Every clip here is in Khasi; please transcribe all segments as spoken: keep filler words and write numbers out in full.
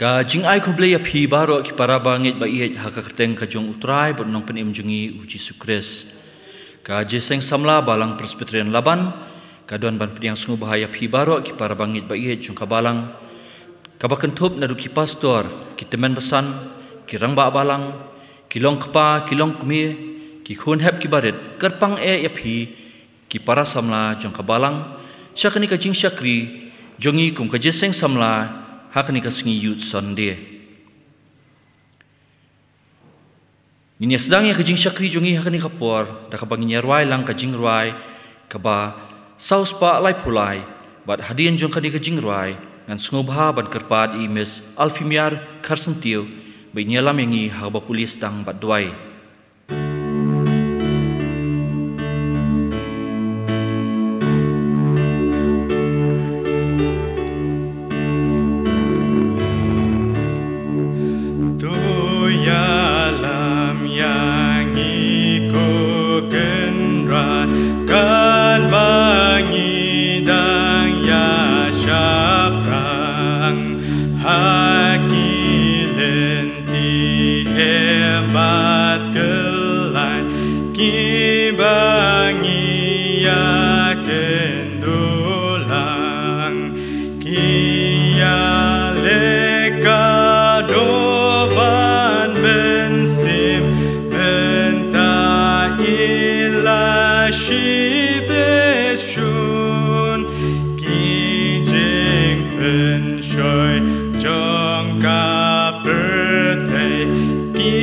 Ka jingai khublei ïa phi baroh ki para bangeit ba ïeit ha ka kyrteng ka jong U Trai bad Nongpynim jong ngi U Jisu Khrist. Ka Jingïaseng Samla Balang Presbyterian Laban ka don ban pdiang sngewbha ïa phi baroh ki para bangeit ba ïeit jong ka balang, kaba kynthup naduh ki pastor, ki tymmen basan, ki rangbah balang, ki long kpa, ki long kmie, ki khun hep ki barit, kyrpang eh ïa phi ki para samla jong ka balang sha kane ka jingshakri jong ngi kum ka Jingïaseng Samla ha kane ka sngi Youth Sunday. Ngin ïa sdang ïa ka jingshakri jong ngi ha kane ka por da kaba ngin ïa rwai lang ka jingrwai kaba saw spah laiphew lai. Bad hadien jong kane ka jingrwai ngan sngewbha ban kyrpad ïa i Miss Alfimiar Kharsyntiew ba in ïalam ïa ngi ha kaba pule sdang bad duwai. To ïalam ïa ngi ko Kynrad, katba ngi dang ïa shaphrang ha ki lynti eh bad kyllaiñ kiba ngi ïa kynduh lang. Ki ïaleh ka doh ban mynsiem mynta i la shibit shun. Ki jingpynshoi jong ka pyrthei ki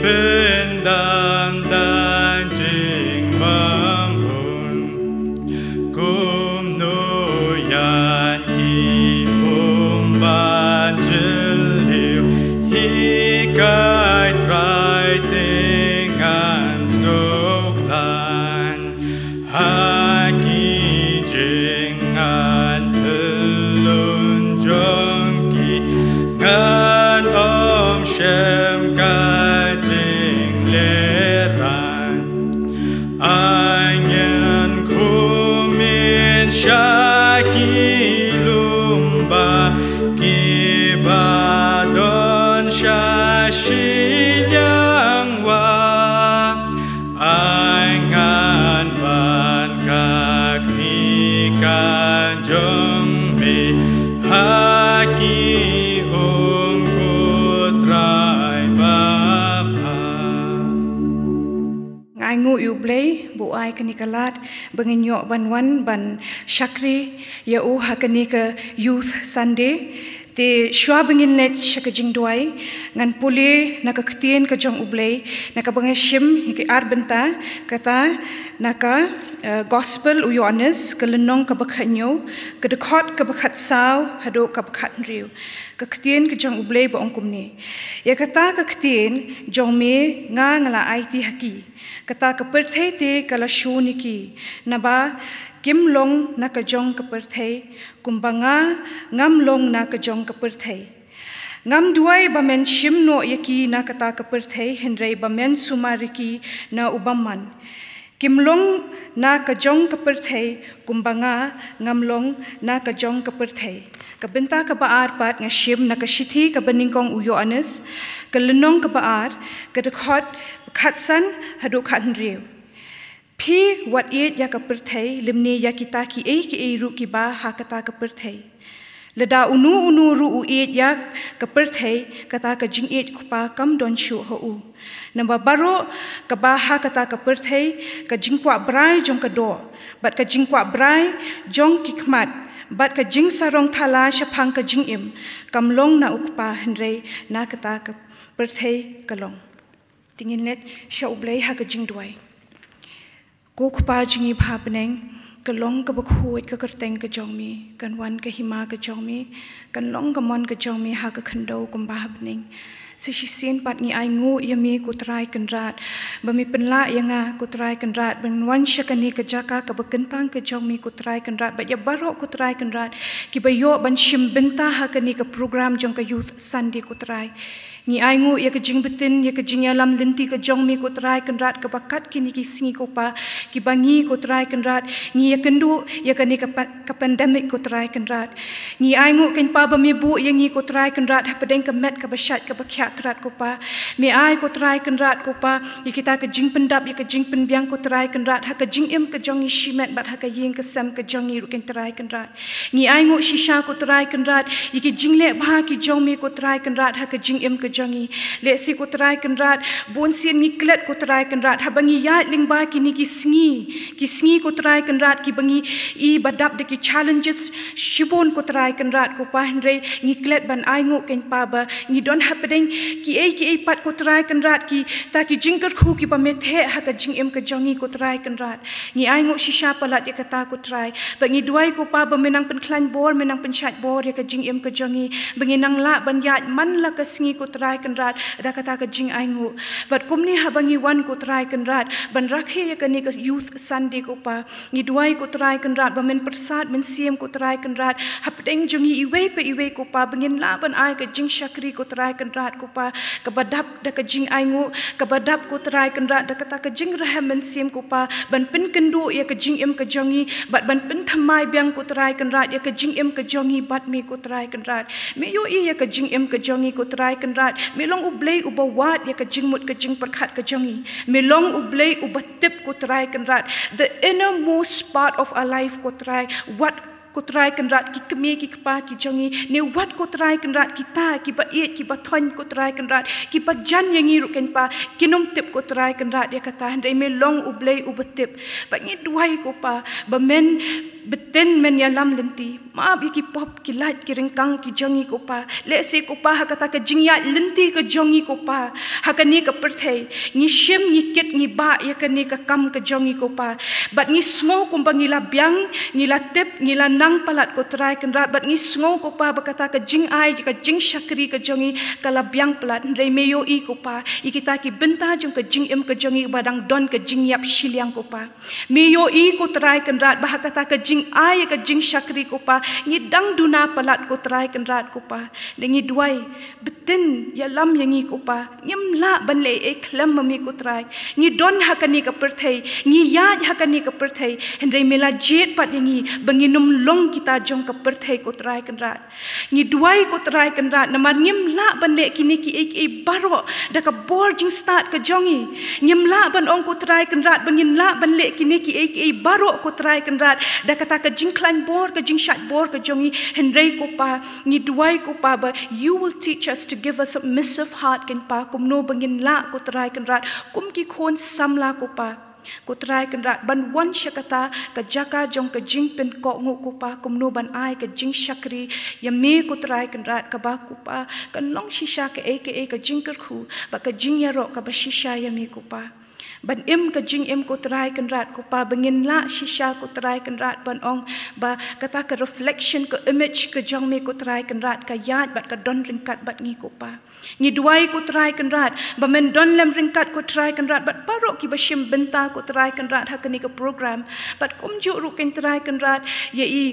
pyndam da jingbymhun. Kumno ïa ki um ban jylliew, hikai Trai te ngan sngewkhlaiñ. Ha ki jingngeit pyllun jong ki ngan ym shem ka jinglehrain. Ai ngin khmih sha ki lum ba kiba don sha shiliang wah. Ai ngan ban ka kti ka jong me ha ki um ko Trai babha. Nga ainguh ïa U Blei ba u ai kane ka lad ba ngin ïoh ban wan ban shakri ïa u ha kane ka Youth Sunday. Te shuwa ba ngin leit sha ka jingduwai, ngan pule na ka ktien ka jong U Blei na kaba nga shim ïa ki ar bynta, kata na ka, eh, Gospel u Ïoannis, ka lynnong kaba khathynñiew, ka dkhot kaba khatsaw haduh kaba khathynriew. Ka ktien ka jong U Blei ba ong kumne: Ïa kata ka ktien jong me nga nga la aiti ha ki. Kata ka pyrthei te ka la shun ïa ki, naba kim long na ka jong ka pyrthei, kumba nga ngam long na ka jong ka pyrthei. Ngam duwai ba men shim noh ïa ki na kata ka pyrthei, hynrei ba men sumar ïa ki na u bymman. Kim long na ka jong ka pyrthei, kumba nga ngam long na ka jong ka pyrthei. Ka bynta kaba ar pat nga shim na ka shithi kaba nyngkong u Ïoannis, ka lynnong kaba ar, ka dkhot khatsan haduh khathynriew. Phi wat ïeit ïa ka pyrthei, lymne ïa kita kiei kiei ruh kiba ha kata ka pyrthei. Lada uno uno ruh u ïeit ïa ka pyrthei, kata ka jingïeit u Kpa kam don shuh ha u. Naba baroh kaba ha kata ka pyrthei, ka jingkwah brai jong ka doh, bad ka jingkwah brai jong ki khmat, bad ka jingsarong thala shaphang ka jingim, kam long na u Kpa, hynrei na kata ka pyrthei ka long. Te ngin leit sha U Blei ha ka jingduwai. Ko Kpa jong ngi ba ha bneng, kan long kaba khuid ka kyrteng ka jong me, kan wan ka hima ka jong me, kan long ka mon ka jong me ha ka khyndew kumba ha bneng. Sa shisien pat ngi ainguh ïa me ko Trai Kynrad ba me pynlah ïa nga ko Trai Kynrad ban wan sha kane ka jaka kaba kyntang ka jong me ko Trai Kynrad, bad ïa baroh ko Trai Kynrad kiba ïoh ban shim bynta ha kane ka program jong ka Youth Sunday ko Trai. Ngi ainguh ïa ka jingbtin, ïa ka jingïalam lynti ka jong me ko Trai Kynrad, kaba kat kine ki sngi ko Pa, kiba ngi ko Trai Kynrad, ngi ïakynduh ïa kane ka pa-, ka pandemic ko Trai Kynrad. Ngi ainguh kein Pa ba me buh ïa ngi ko Trai Kynrad, hapdeng ka met kaba shait kaba khiah Kynrad ko Pa. Me ai ko Trai Kynrad ko Pa, ïa kita ka jingpyndap, ïa ka jingpynbiang ko Trai Kynrad, ha ka jingim ka jong ngi shimet bad ha ka ïing ka sem ka jong ngi ruh kein Trai Kynrad. Ngi ainguh shisha ko Trai Kynrad, ïa ki jingleh bha ki jong me ko Trai Kynrad, ha ka jingim ka jong ngi. Lehse ko Trai Kynrad, bun sien ngi klet ko Trai Kynrad, haba ngi ïaid lyngba kine ki sngi, ki sngi ko Trai Kynrad, kiba ngi i ba dap da ki challenges shibun ko Trai Kynrad ko Pa, hynrei ngi klet ban ainguh kein Pa ba ngi don hapdeng kiei kiei pat ko Trai Kynrad, kita ki jingkyrkhu kiba me theh ha ka jingim ka jong ngi ko Trai Kynrad. Ngi ainguh shisha palat ïa kata ko Trai. Ba ngi duwai ko Pa ba me nang pynkhlaiñ bor, me nang pynshait bor ïa ka jingim ka jong ngi. Ba ngi nang lah ban ïaid man la ka sngi ko Trai Kynrad, da kata ka jingainguh. Bad kumne haba ngi wan ko Trai Kynrad, ban rakhe ïa kane ka Youth Sunday ko Pa, ngi duwai ko Trai Kynrad ba men pyrsad, men siem ko Trai Kynrad, hapdeng jong ngi iwei pa iwei ko Pa, ba ngin lah ban ai ka jingshakri ko Trai Kynrad ko Pa, kaba dap da ka jingainguh, kaba dap ko Trai Kynrad da kata ka jingrhem mynsiem ko Pa, ban pynkynduh ïa ka jingim ka jong ngi, bad ban pynthymmai biang ko Trai Kynrad ïa ka jingim ka jong ngi bad me ko Trai Kynrad. Me ïohi ïa ka jingim ka jong ngi ko Trai Kynrad, me long U Blei uba wad ïa ka jingmut ka jingpyrkhat ka jong ngi. Me long U Blei uba tip ko Trai Kynrad, the innermost part of our life ko Trai, wat ko Trai Kynrad ki kmie ki kpa ki jong ngi, ne wat ko Trai Kynrad kita kiba ïeit kiba thoiñ ko Trai Kynrad, kiba jan ïa ngi ruh kein Pa, kin ym tip ko Trai Kynrad ïa kata, hynrei me long U Blei uba tip. Ba ngi duwai ko Pa, ba men btin, men ïalam lynti, map ïa ki pop ki lait ki ryngkang ki jong ngi ko Pa. Lehse ko Pa ha kata ka jingïaid lynti ka jong ngi ko Pa, ha kane ka pyrthei, ngi shim, ngi kit, ngi bah ïa kane ka kam ka jong ngi ko Pa. Bad ngi sngew kumba ngi la biang, ngi la tip, ngi la nang palat ko Trai Kynrad, bad ngi sngew ko Pa ba kata ka jingai, ka jingshakri ka jong ngi ka la biang palat, hynrei me ïohi ko Pa ïa kita ki bynta jong ka jingim ka jong ngi ba dang don ka jingïap shiliang ko Pa. Me ïohi ko Trai Kynrad ba ha kata ka jingai ka jingshakri ko Pa, ngi dang duna palat ko Trai Kynrad ko Pa. Ngi duwai, btin, ïalam ïa ngi ko Pa. Ngim lah ban leh ei khlem ma me ko Trai. Ngi don ha kane ka pyrthei, ngi ïaid ha kane ka pyrthei, hynrei me la jied pat ïa ngi ba ngin ym long kita jong ka pyrthei ko Trai Kynrad. Ngi duwai ko Trai Kynrad, namar ngim lah ban leh kine kiei kiei baroh da ka bor jingstad ka jong ngi. Ngim lah ban ong ko Trai Kynrad ba ngin lah ban leh kine kiei kiei baroh ko Trai Kynrad da kata ka jingkhlaiñ bor, ka jingshait bor ka jong ngi, hynrei ko Pa, ngi duwai ko Pa ba you will teach us to give a submissive heart kein Pa, kumno ba ngin lah ko Trai Kynrad kum ki khun samla ko Pa. Ko Trai Kynrad, ban wan sha kata ka jaka jong ka jingpynkohnguh ko Pa, kumno ban ai ka jingshakri ïa me ko Trai Kynrad, kaba ko Pa kan long shisha kaei kaei ka jingkyrkhu bad ka jingïaroh kaba shisha ïa me ko Pa. Ban im ka jingim ko Trai Kynrad ko Pa, ba ngin lah shisha ko Trai Kynrad ban ong ba kata ka reflection, ka image ka jong me ko Trai Kynrad ka ïaid bad ka don ryngkat bad ngi ko Pa. Ngi duwai ko Trai Kynrad ba men don lem ryngkat ko Trai Kynrad bad baroh kiba shim bynta ko Trai Kynrad ha kane ka program. Bad kumjuh ruh kein Trai Kynrad ïa i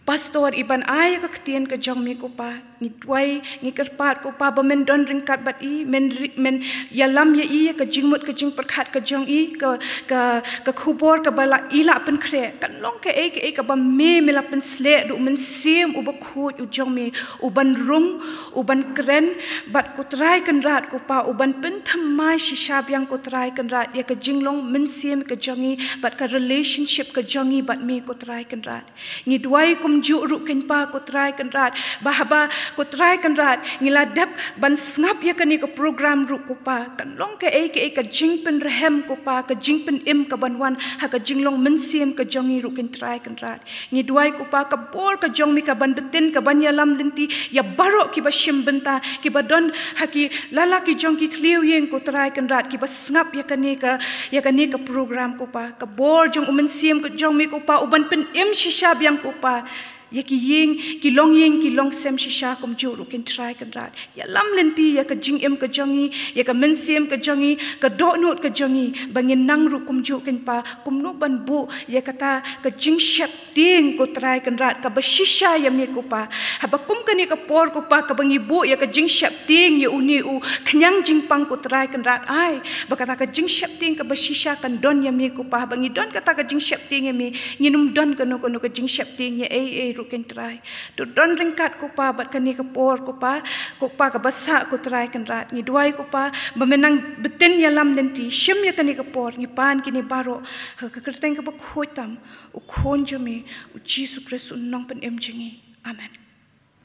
pastor i ban ai ka ktien ka jong me ko Pa. Ngi duwai, ngi kyrpad ko Pa ba men don ryngkat bad i, men ri-, men ïalam ïa i ka jingmut ka jingpyrkhat ka jong i, ka, ka, ka khubor kaba la i la pynkhreh kan long kaei kaei kaba me, me la pynsleh da u Mynsiem uba khuid u jong me, u ban rung, u ban kren. Bad ko Trai Kynrad ko Pa, u ban pynthymmai shisha biang ko Trai Kynrad ïa ka jinglong mynsiem ka jong i bad ka relationship ka jong i bad me ko Trai Kynrad. Ngi duwai kumjuh ruh kein Pa ko Trai Kynrad, ba haba ko Trai Kynrad ngi la dep ban sngap ïa kane ka program ruh ko Pa, kan long kaei kaei ka jingpynrhem ko Pa, ka jingpynim ka ban wan ha ka jinglong mynsiem ka jong i ruh kein Trai Kynrad. Ngi duwai ko Pa ka bor ka jong me ka ban btin, ka ban ïalam lynti ïa baroh kiba shim bynta, kiba don ha ki lala ki jong ki thliew ïing ko Trai Kynrad, kiba sngap ïa kane ka, ïa kane ka program ko Pa. Ka bor jong u Mynsiem ka jong me ko Pa, u ban pynim shisha biang ko Pa. Ïa ki ïing, ki longïing, ki longsem shisha kumjuh ruh kein Trai Kynrad. Ïalam lynti ïa ka jingim ka jong ngi, ïa ka mynsiem ka jong ngi, ka dohnud ka jong ngi, ba ngin nang ruh kumjuh kein Pa, kumno ban buh ïa kata ka jingsheptieng ko Trai Kynrad, kaba shisha ïa me ko Pa. Haba kum kane ka por ko Pa, kaba ngi buh ïa ka jingsheptieng ïa une u khñiang jingpang ko Trai Kynrad, ai ba kata ka jingsheptieng kaba shisha kan don ïa me ko Pa. Haba ngi don kata ka jingsheptieng ïa me, ngin ym don kano kano ka jingsheptieng ïa ei ei ruh kein Trai. To don ryngkat ko Pa bad kane ka por ko Pa, ko Pa kaba sah ko Trai Kynrad. Ngi duwai ko Pa ba men nang btin ïalam lynti, shim ïa kane ka por, ngi pan kine baroh ha ka kyrteng kaba khuid tam u Khun jong me, u Jisu Khrist u Nongpynim jong ngi. Amen.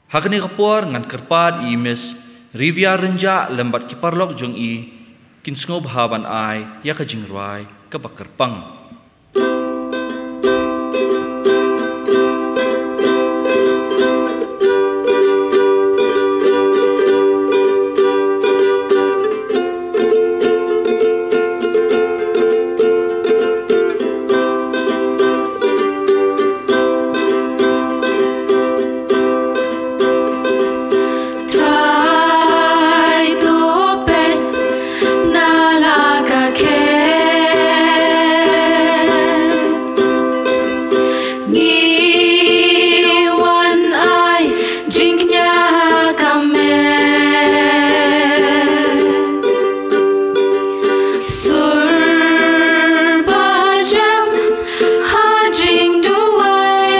Ha kane ka por ngan kyrpad ïa i Miss Rivia Rynjah lem bad ki paralok jong i, kin sngewbha ban ai ïa ka jingrwai kaba kyrpang. Trai to peit na la ka khet. Ngi wan ai jingkñia ha ka met. Sur ba jem ha jingduwai.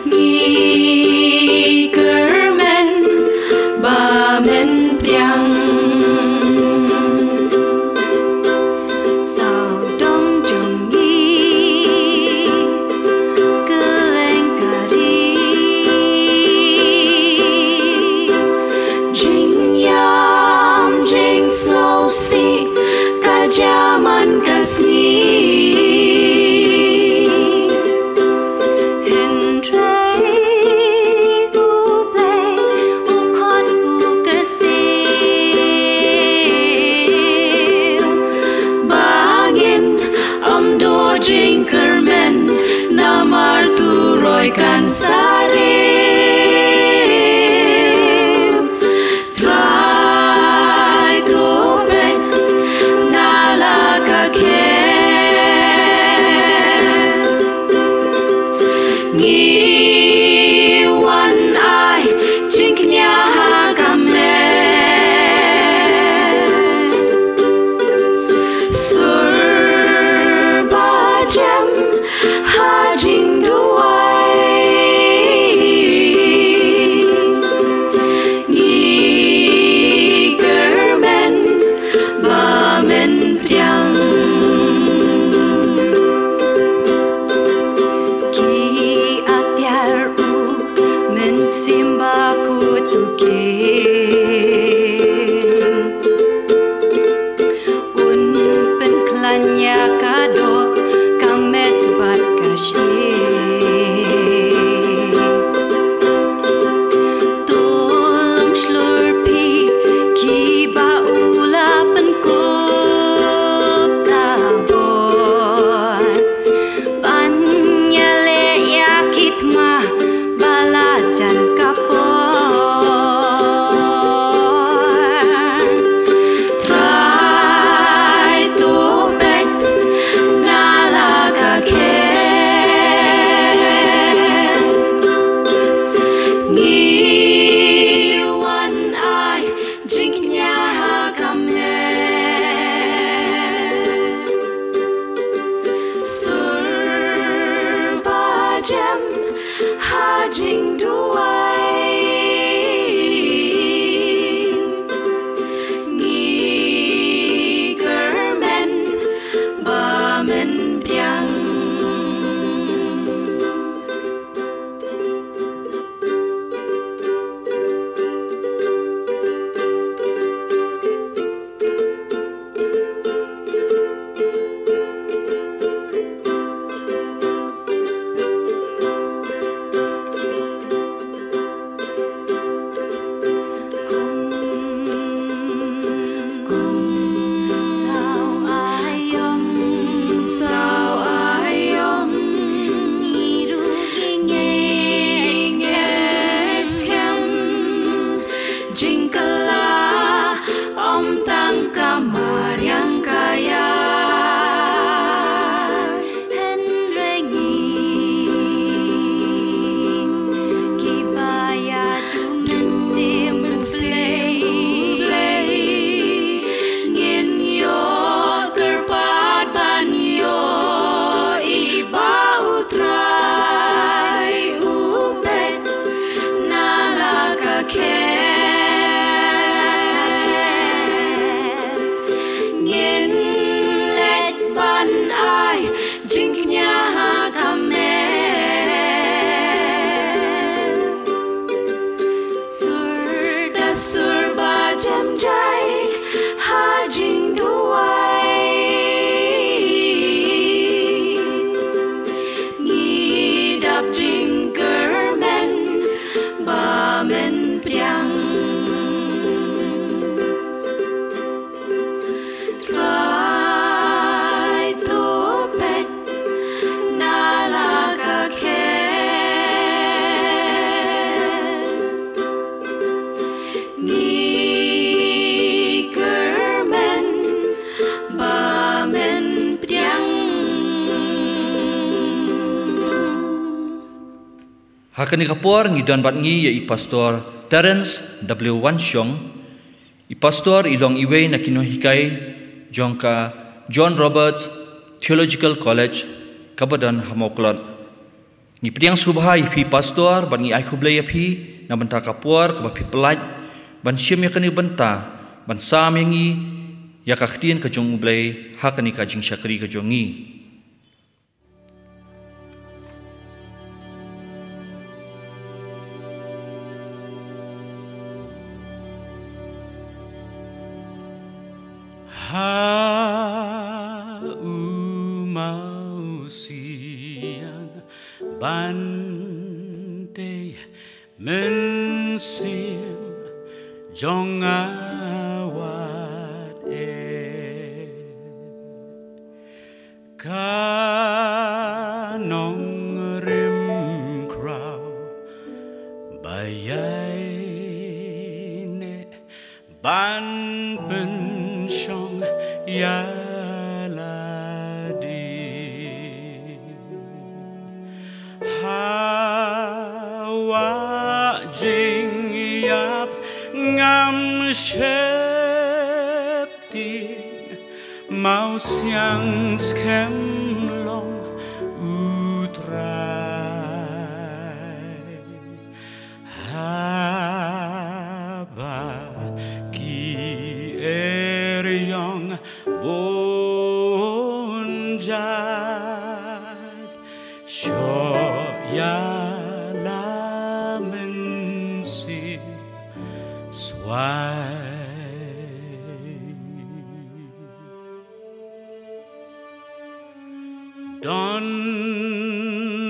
Ngi kyrmen ba men pdiang. Sawdong jong ngi kylleng ka ri. Jingïam jingsngewsih ka jia man ka sngi. Hynrei U Blei u khot u kyrsiew ba ngin ym duh jingkyrmen namar turoi kan sa rem. Trai to peit na la ka khet. Ngi wan ai jingkñia ha ka met. Sur ba jem ha jingduwai. Ngi kyrmen ba men pdiang. Ki atiar u Mynsiem Bakhuid u kheiñ. Un pynkhlaiñ ïa ka doh, ka met bad ka shyieng. To long shlur phi kiba u la pynkup ka bor. Ban ïaleh ïa ki thma ba la jan ka por. Trai to peit na la ka khet. Ngi wan ai jingkñia ha ka met. Sur ba jem ha jingduwai. Ngi kyrmen ba men pdiang. Kum, kum, saw ai, kum, saw ai. Ha kane ka por ngi don bad ngi ïa i Pastor Terence W Wanshong. I Pastor i long iwei na ki nonghikai jong ka John Roberts Theological College kaba don ha Mawklot. Ngi pdiang sngewbha ïa phi Pastor bad ngi ai khublei ïa phi na bynta ka por kaba phi pynlait ban shim ïa kane ka bynta ban sam ïa ngi ïa ka ktien ka jong U Blei ha kane ka jingshakri ka jong ngi. Ha u mawsiang ban tei mynsiem jong nga wat eh. Ka nongrim kraw ba ïai neh ban pynshong ïa lade. Ha wah jingïap ngam sheptieng, mawsiang skhem long U Trai. Haba ki eriong bun jait, shoh ïa la mynsiem swai. Don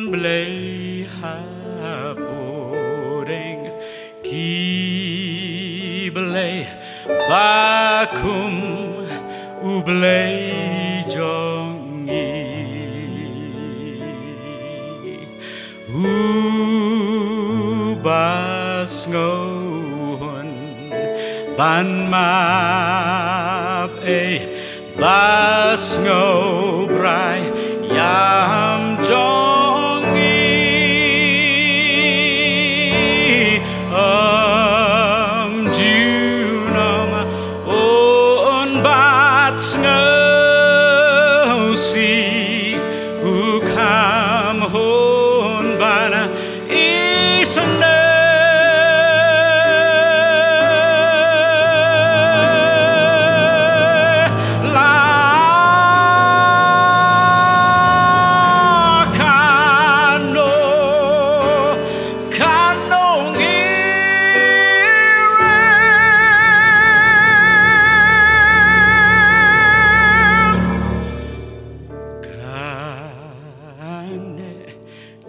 Blei ha pdeng ki blei ba kum U Blei jong ngi. Uba sngew hun ban map ei ba sngew brai ïam jong ngi. Ym junom un bat sngewsih u kham hun ban isynei. La kano kano ngi rem kane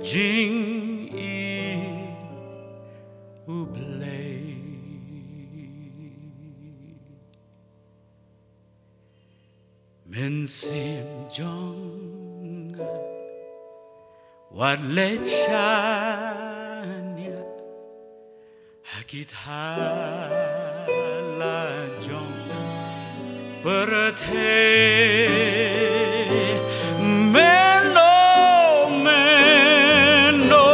jingïeit U Blei. Mynsiem jong nga wat leit shaniah ha ki thala jong pyrthei. Mynno mynno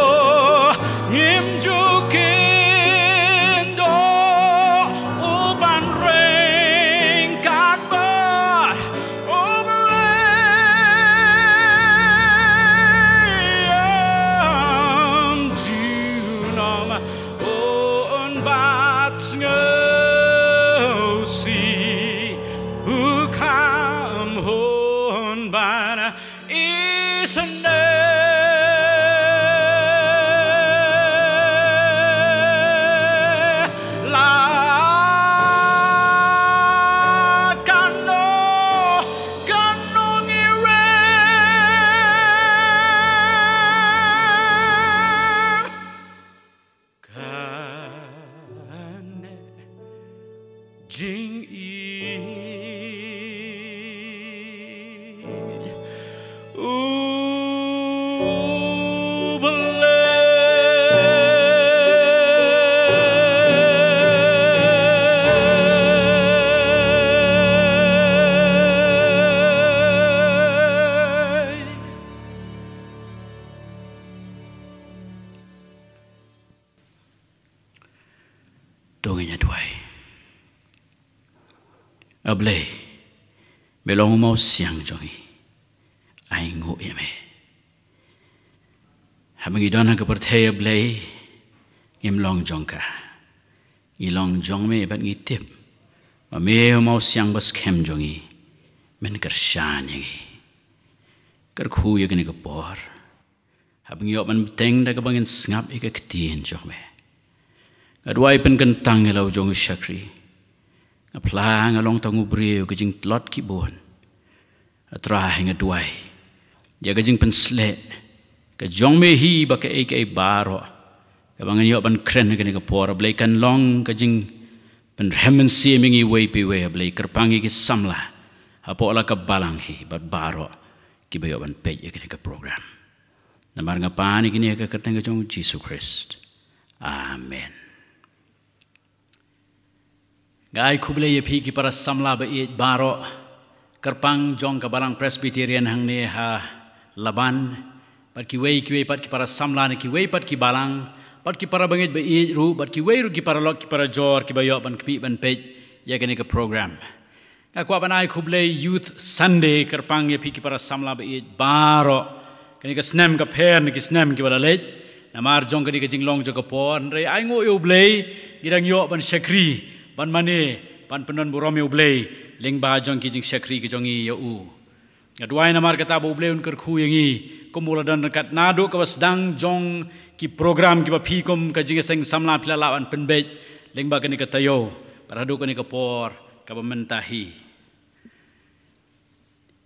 ngim ju kyndoh u ban ryngkat bad U Blei. Ym junom un bat sngewsih u kham hun ban isynei. La kano kano ngi rem kane jingïeit U Ïa duwai. A Blei, me long u mawsiang jong ngi. Ai nguh ïa me. Haba ngi don ha ka pyrthei, a Blei, ngim long jong ka. Ngi long jong me bad ngi tip ba me u mawsiang ba skhem jong ngi, men kyrshan ïa ngi. Kyrkhu ïa kane ka por. Haba ngi ïoh ban bteng da kaba ngin sngap ïa ka ktien jong me, nga duwai pynkyntang ïa la u jong u shakri. Nga phla nga long tang u briew ka jingtlot ki bun. A Trai, nga duwai ïa ka jingpynsleh ka jong me hi ba kaei kaei baroh kaba ngan ïoh ban kren ha kane ka por, a Blei, kan long ka jingpynrhem mynsiem ïa ngi iwei pa iwei, a Blei, kyrpang ïa ki samla hapoh la ka balang hi bad baroh kiba ïoh ban peit ïa kane ka program. Namar nga pan ïa kine ha ka kyrteng ka jong u Jisu Khrist. Amen. Nga ai khublei ïa phi ki para samla ba ïeit baroh, kyrpang jong ka Balang Presbyterian hangne ha Laban, bad kiwei kiwei pat ki para samla na kiwei pat ki balang, bad ki para bangeit ba ïeit ruh, bad kiwei ruh ki paralok ki parajor kiba ïoh ban khmih ban peit ïa kane ka program. Nga kwah ban ai khublei Youth Sunday, kyrpang ïa phi ki para samla ba ïeit baroh. Kane ka snem ka pher na ki snem kiba la leit namar jong kane ka jinglong jong ka por, hynrei ai nguh ïa u Blei, ngi dang ïoh ban shakri, ban mane, ban pyndonburom ïa u Blei lyngba jong ki jingshakri ki jong ngi ïa u. Nga duwai namar kata ba u Blei un kyrkhu ïa ngi, kum u la don ryngkat naduh kaba sdang jong ki program kiba phi kum ka jingïaseng samla phi la lah ban pynbeit lyngba kane ka taïew bad haduh kane ka por kaba mynta hi.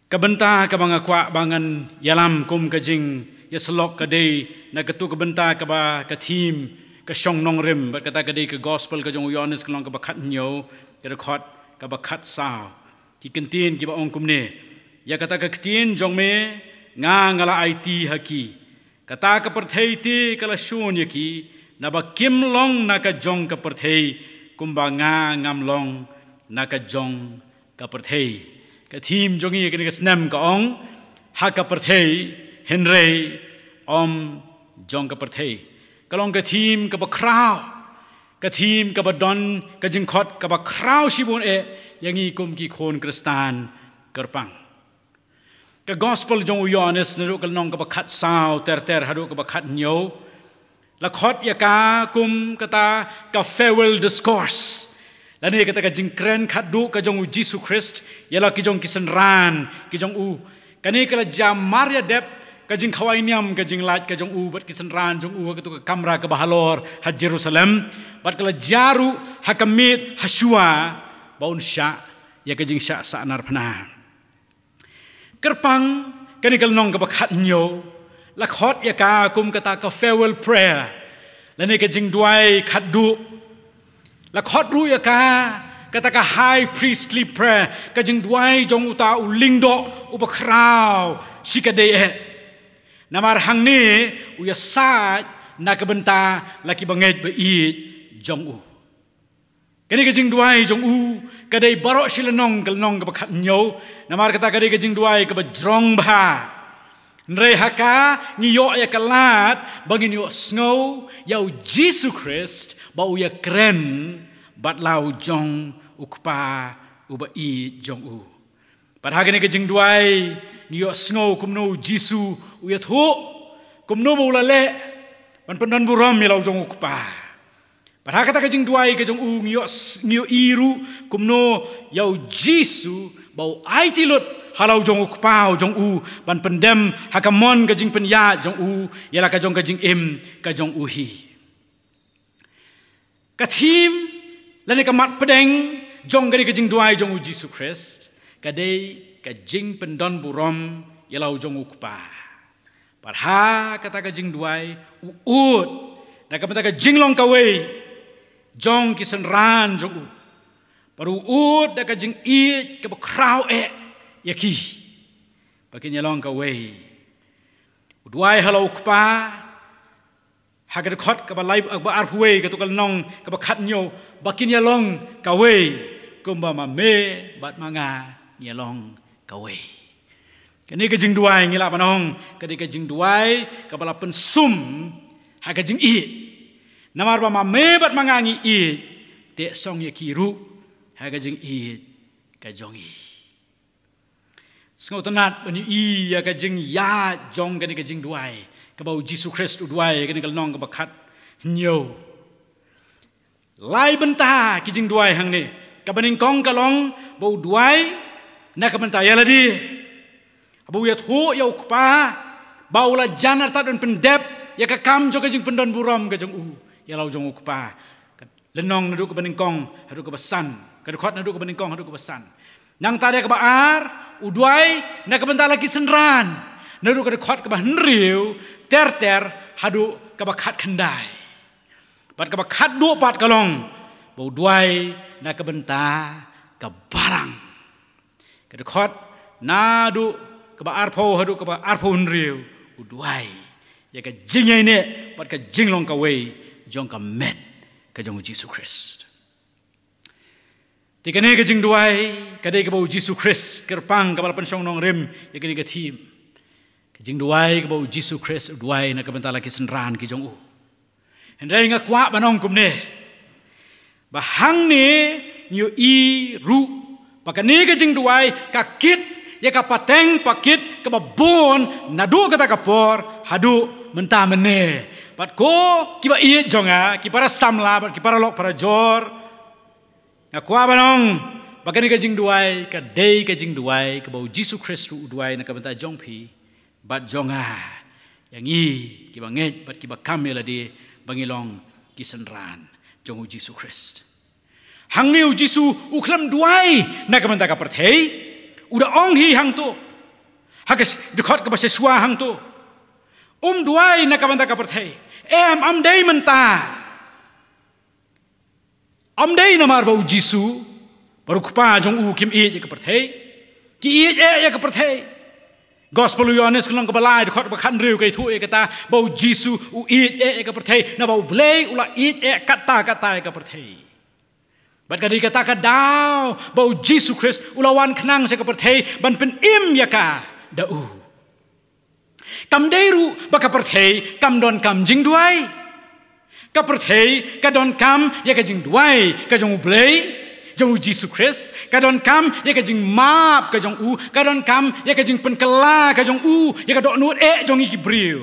Ka bynta kaba nga kwah ba ngan ïalam kum ka jingïasyllok ka dei na katto ka bynta kaba ka theme ka shong nongrim, bad kata ka dei ka Gospel ka jong u Ïoannis ka lynnong kaba khathynñiew, ka dkhot kaba khatsaw. Ki ktien kiba ong kumne: Ïa kata ka ktien jong me nga, nga la aiti ha ki. Kata ka pyrthei te ka la shun ïa ki, naba kim long na ka jong ka pyrthei, kumba nga ngam long na ka jong ka pyrthei. Ka theme jong ngi kane ka snem ka ong, ha ka pyrthei, hynrei ym jong ka pyrthei. Ka long ka theme kaba khraw. Ka theme kaba don ka jingkhot kaba khraw shibun eh ïa ngi kum ki khun Khristan kyrpang. Ka Gospel jong u Ïoannis naduh ka lynnong kaba khatsaw ter ter haduh kaba khathynñiew la khot ïa ka kum kata ka farewell discourse, lane kata ka jingkren khatduh ka jong u Jisu Khrist ïa la ki jong ki synran ki jong u. Kane ka la jia mar ïa dep ka jingkhawai niam ka jinglait ka jong u bad ki synran jong u ha kato ka kamra kaba halor ha Jerusalem, bad ka la jia ruh ha ka miet ha shuwa ba un shah ïa ka jingshah sahnarphna. Kyrpang, kane ka lynnong kaba khathynñiew la khot ïa ka kum kata ka farewell prayer, lane ka jingduwai khatduh. La khot ruh ïa ka kata ka high priestly prayer, ka jingduwai jong uta u lyngdoh uba khraw shikatdei eh. Namar hangne u ïasaid na ka bynta la ki bangeit ba ïeit jong u. Kane ka jingduwai jong u ka dei baroh shi lynnong, ka lynnong kaba khathynñiew, namar kata ka dei ka jingduwai kaba jrong bha. Hynrei ha ka ngi ïoh ïa ka lad ba ngin ïohsngew ïa u Jisu Khrist ba u ïakren bad la u jong u Kpa uba ïeit jong u. Bad ha kane ka jingduwai ngi ïohsngew kumno u Jisu u ïathuh kumno ba u la leh ban pyndonburom ïa la u jong u Kpa. Bad ha kata ka jingduwai ka jong u ngi ïoh s-, ngi ïohi ruh kumno ïa u Jisu ba u aiti lut ha la u jong u Kpa u jong u ban pyndem ha ka mon ka jingpynïaid jong u ïa la ka jong ka jingim ka jong u hi. Ka theme lane ka mat pdeng jong kane ka jingduwai jong u Jisu Khrist ka dei ka jingpyndonburom ïa la u jong u Kpa. Bad ha kata ka jingduwai u ud da ka bynta ka jinglong kawei jong ki synran jong u. Bad u ud da ka jingïeit kaba khraw eh ïa ki ba kin ïalong kawei. U duwai ha la u Kpa ha ka dkhot kaba lai, kaba arphew wei, kato ka lynnong kaba khathynñiew, ba kin ïalong kawei kumba ma me bad ma nga ngi ïalong kawei. Kane ka jingduwai ngi lah ban ong ka dei ka jingduwai kaba la pynsum ha ka jingïeit. Namar ba ma me bad ma nga ngi ïeit, teh song ïa ki ruh ha ka jingïeit ka jong ngi. Sngewtynnat ban ïohi ïa ka jingïaid jong kane ka jingduwai kaba u Jisu Khrist u duwai ha kane ka lynnong kaba khathynñiew. Lai bynta ki jingduwai hangne. Kaba nyngkong ka long ba u duwai na ka bynta ïa lade. Haba u ïathuh ïa u Kpa ba u la jan artat ban pyndep ïa ka kam jong ka jingpyndonburom ka jong u ïa la u jong u Kpa. Lynnong naduh kaba nyngkong haduh kaba san, ka dkhot naduh kaba nyngkong haduh kaba san. Nangta ïa kaba ar, u duwai na ka bynta la ki synran, naduh ka dkhot kaba hynriew ter ter haduh kaba khatkhyndai. Bad kaba khatduh pat ka long ba u duwai na ka bynta ka balang. Ka dkhot naduh kaba arphew haduh kaba arphew hynriew, u duwai ïa ka jingïaineh bad ka jinglong kawei jong ka met ka jong u Jisu Khrist. Te kane ka jingduwai ka dei kaba u Jisu Khrist, kyrpang kaba la pynshong nongrim ïa kane ka theme. Ka jingduwai kaba u Jisu Khrist u duwai na ka bynta la ki synran ki jong u. Hynrei nga kwah ban ong kumne, ba hangne ngi ïohi ruh ba kane ka jingduwai ka kit ïa ka pateng pakit kaba bun naduh kata ka por haduh mynta mynne. Bad ko kiba ïeit jong nga, ki para samla bad ki paralok parajor, nga kwah ban ong ba kane ka jingduwai ka dei ka jingduwai kaba u Jisu Khrist ruh u duwai na ka bynta jong phi bad jong nga, ïa ngi kiba ngeit bad kiba kam ïa lade ba ngi long ki synran jong u Jisu Khrist. Hangne u Jisu u khlem duwai na ka bynta ka pyrthei. U da ong hi hangto ha ka dkhot kaba shisha hangto, um duwai na ka bynta ka pyrthei. Em, ym dei mynta. Ym dei namar ba u Jisu bad u Kpa jong u kim ïeit ïa ka pyrthei. Ki ïeit eh ïa ka pyrthei. Gospel u Ïohannes ka lynnong kaba lai, dkhot kaba khathynriew ka ïathuh ïa kata ba u Jisu u ïeit eh ïa ka pyrthei, naba u Blei u la ïeit eh katta katta ïa ka pyrthei. Bad ka dei kata ka daw ba u Jisu Khrist u la wan khnang sha ka pyrthei ban pynim ïa ka da u. Kam dei ruh ba ka pyrthei kam donkam jingduwai. Ka pyrthei ka donkam ïa ka jingduwai ka jong u Blei, jong u Jisu Khrist, ka donkam ïa ka jingmap ka jong u, ka donkam ïa ka jingpynkylla ka jong u ïa ka dohnud eh jong ngi ki briew.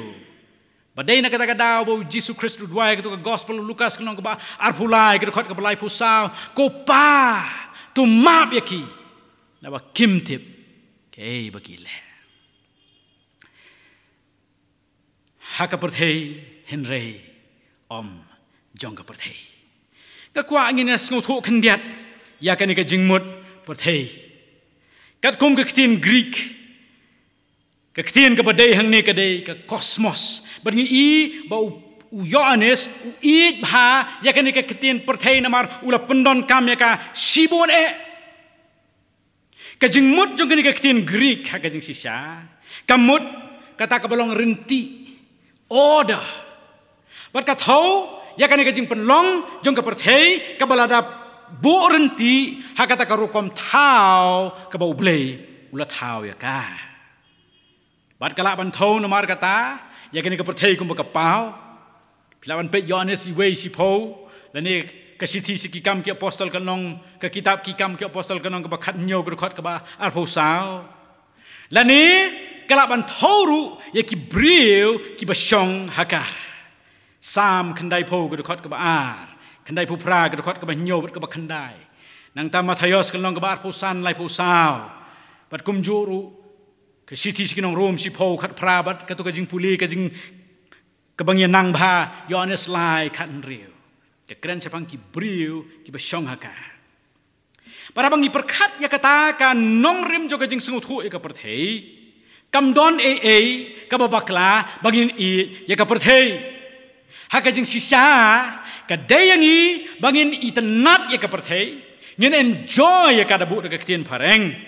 Ba dei na kata ka daw ba u Jisu Khrist u duwai, kato ka Gospel u Lukas ka lynnong kaba arphew lai, ka dkhot kaba laiphew saw, ko Pa, to map ïa ki, naba kim tip kaei ba ki leh. Ha ka pyrthei hynrei ym jong ka pyrthei. Nga kwah ngin ïa sngewthuh khyndiat ïa kane ka jingmut pyrthei. Katkum ka ktien Greek, ka ktien kaba dei hangne ka dei ka cosmos. Bad ngi i ba u, u Ïohannes u ïeit bha ïa kane ka ktien pyrthei namar u la pyndonkam ïa ka shibun eh. Ka jingmut jong kane ka ktien Greek ha ka jingshisha ka mut kata kaba long rynti, order. Bad ka thew ïa kane ka jingpynlong jong ka pyrthei kaba la dap buh rynti ha kata ka rukom thaw kaba u Blei u la thaw ïa ka. Bad ka lah ban thew namar kata ïa kane ka pyrthei kumba ka paw. Phi lah ban peit Ïohannes wei shiphew, lane ka shithi sha ki Kam ki Apostol ka lynnong, ka kitab ki Kam ki Apostol ka lynnong kaba khathynñiew, ka dkhot kaba arphew saw. Lane ka lah ban thew ruh ïa ki briew kiba shong ha ka. Salm khyndaiphew, ka dkhot kaba ar, khyndaiphew phra, ka dkhot kaba hynñiew bad kaba khyndai. Nangta Mathaios ka lynnong kaba arphew san, laiphew saw. Bad kumjuh ruh ka shithi sha ki nong Rom shiphew, khatphra, bad kato ka jingpule ka jing, kaba ngi ïa nang bha, Ïohannes lai, khathynriew. Ka kren shaphang ki briew kiba shong ha ka. Bad haba ngi pyrkhat ïa kata ka nongrim jong ka jingsngewthuh ïa ka pyrthei, kam don ei ei kaba bakla ba ngin ïeit ïa ka pyrthei. Ha ka jingshisha ka dei ïa ngi ba ngin itynnad ïa ka pyrthei, ngin enjoy ïa ka, da buh da ka ktien phareng.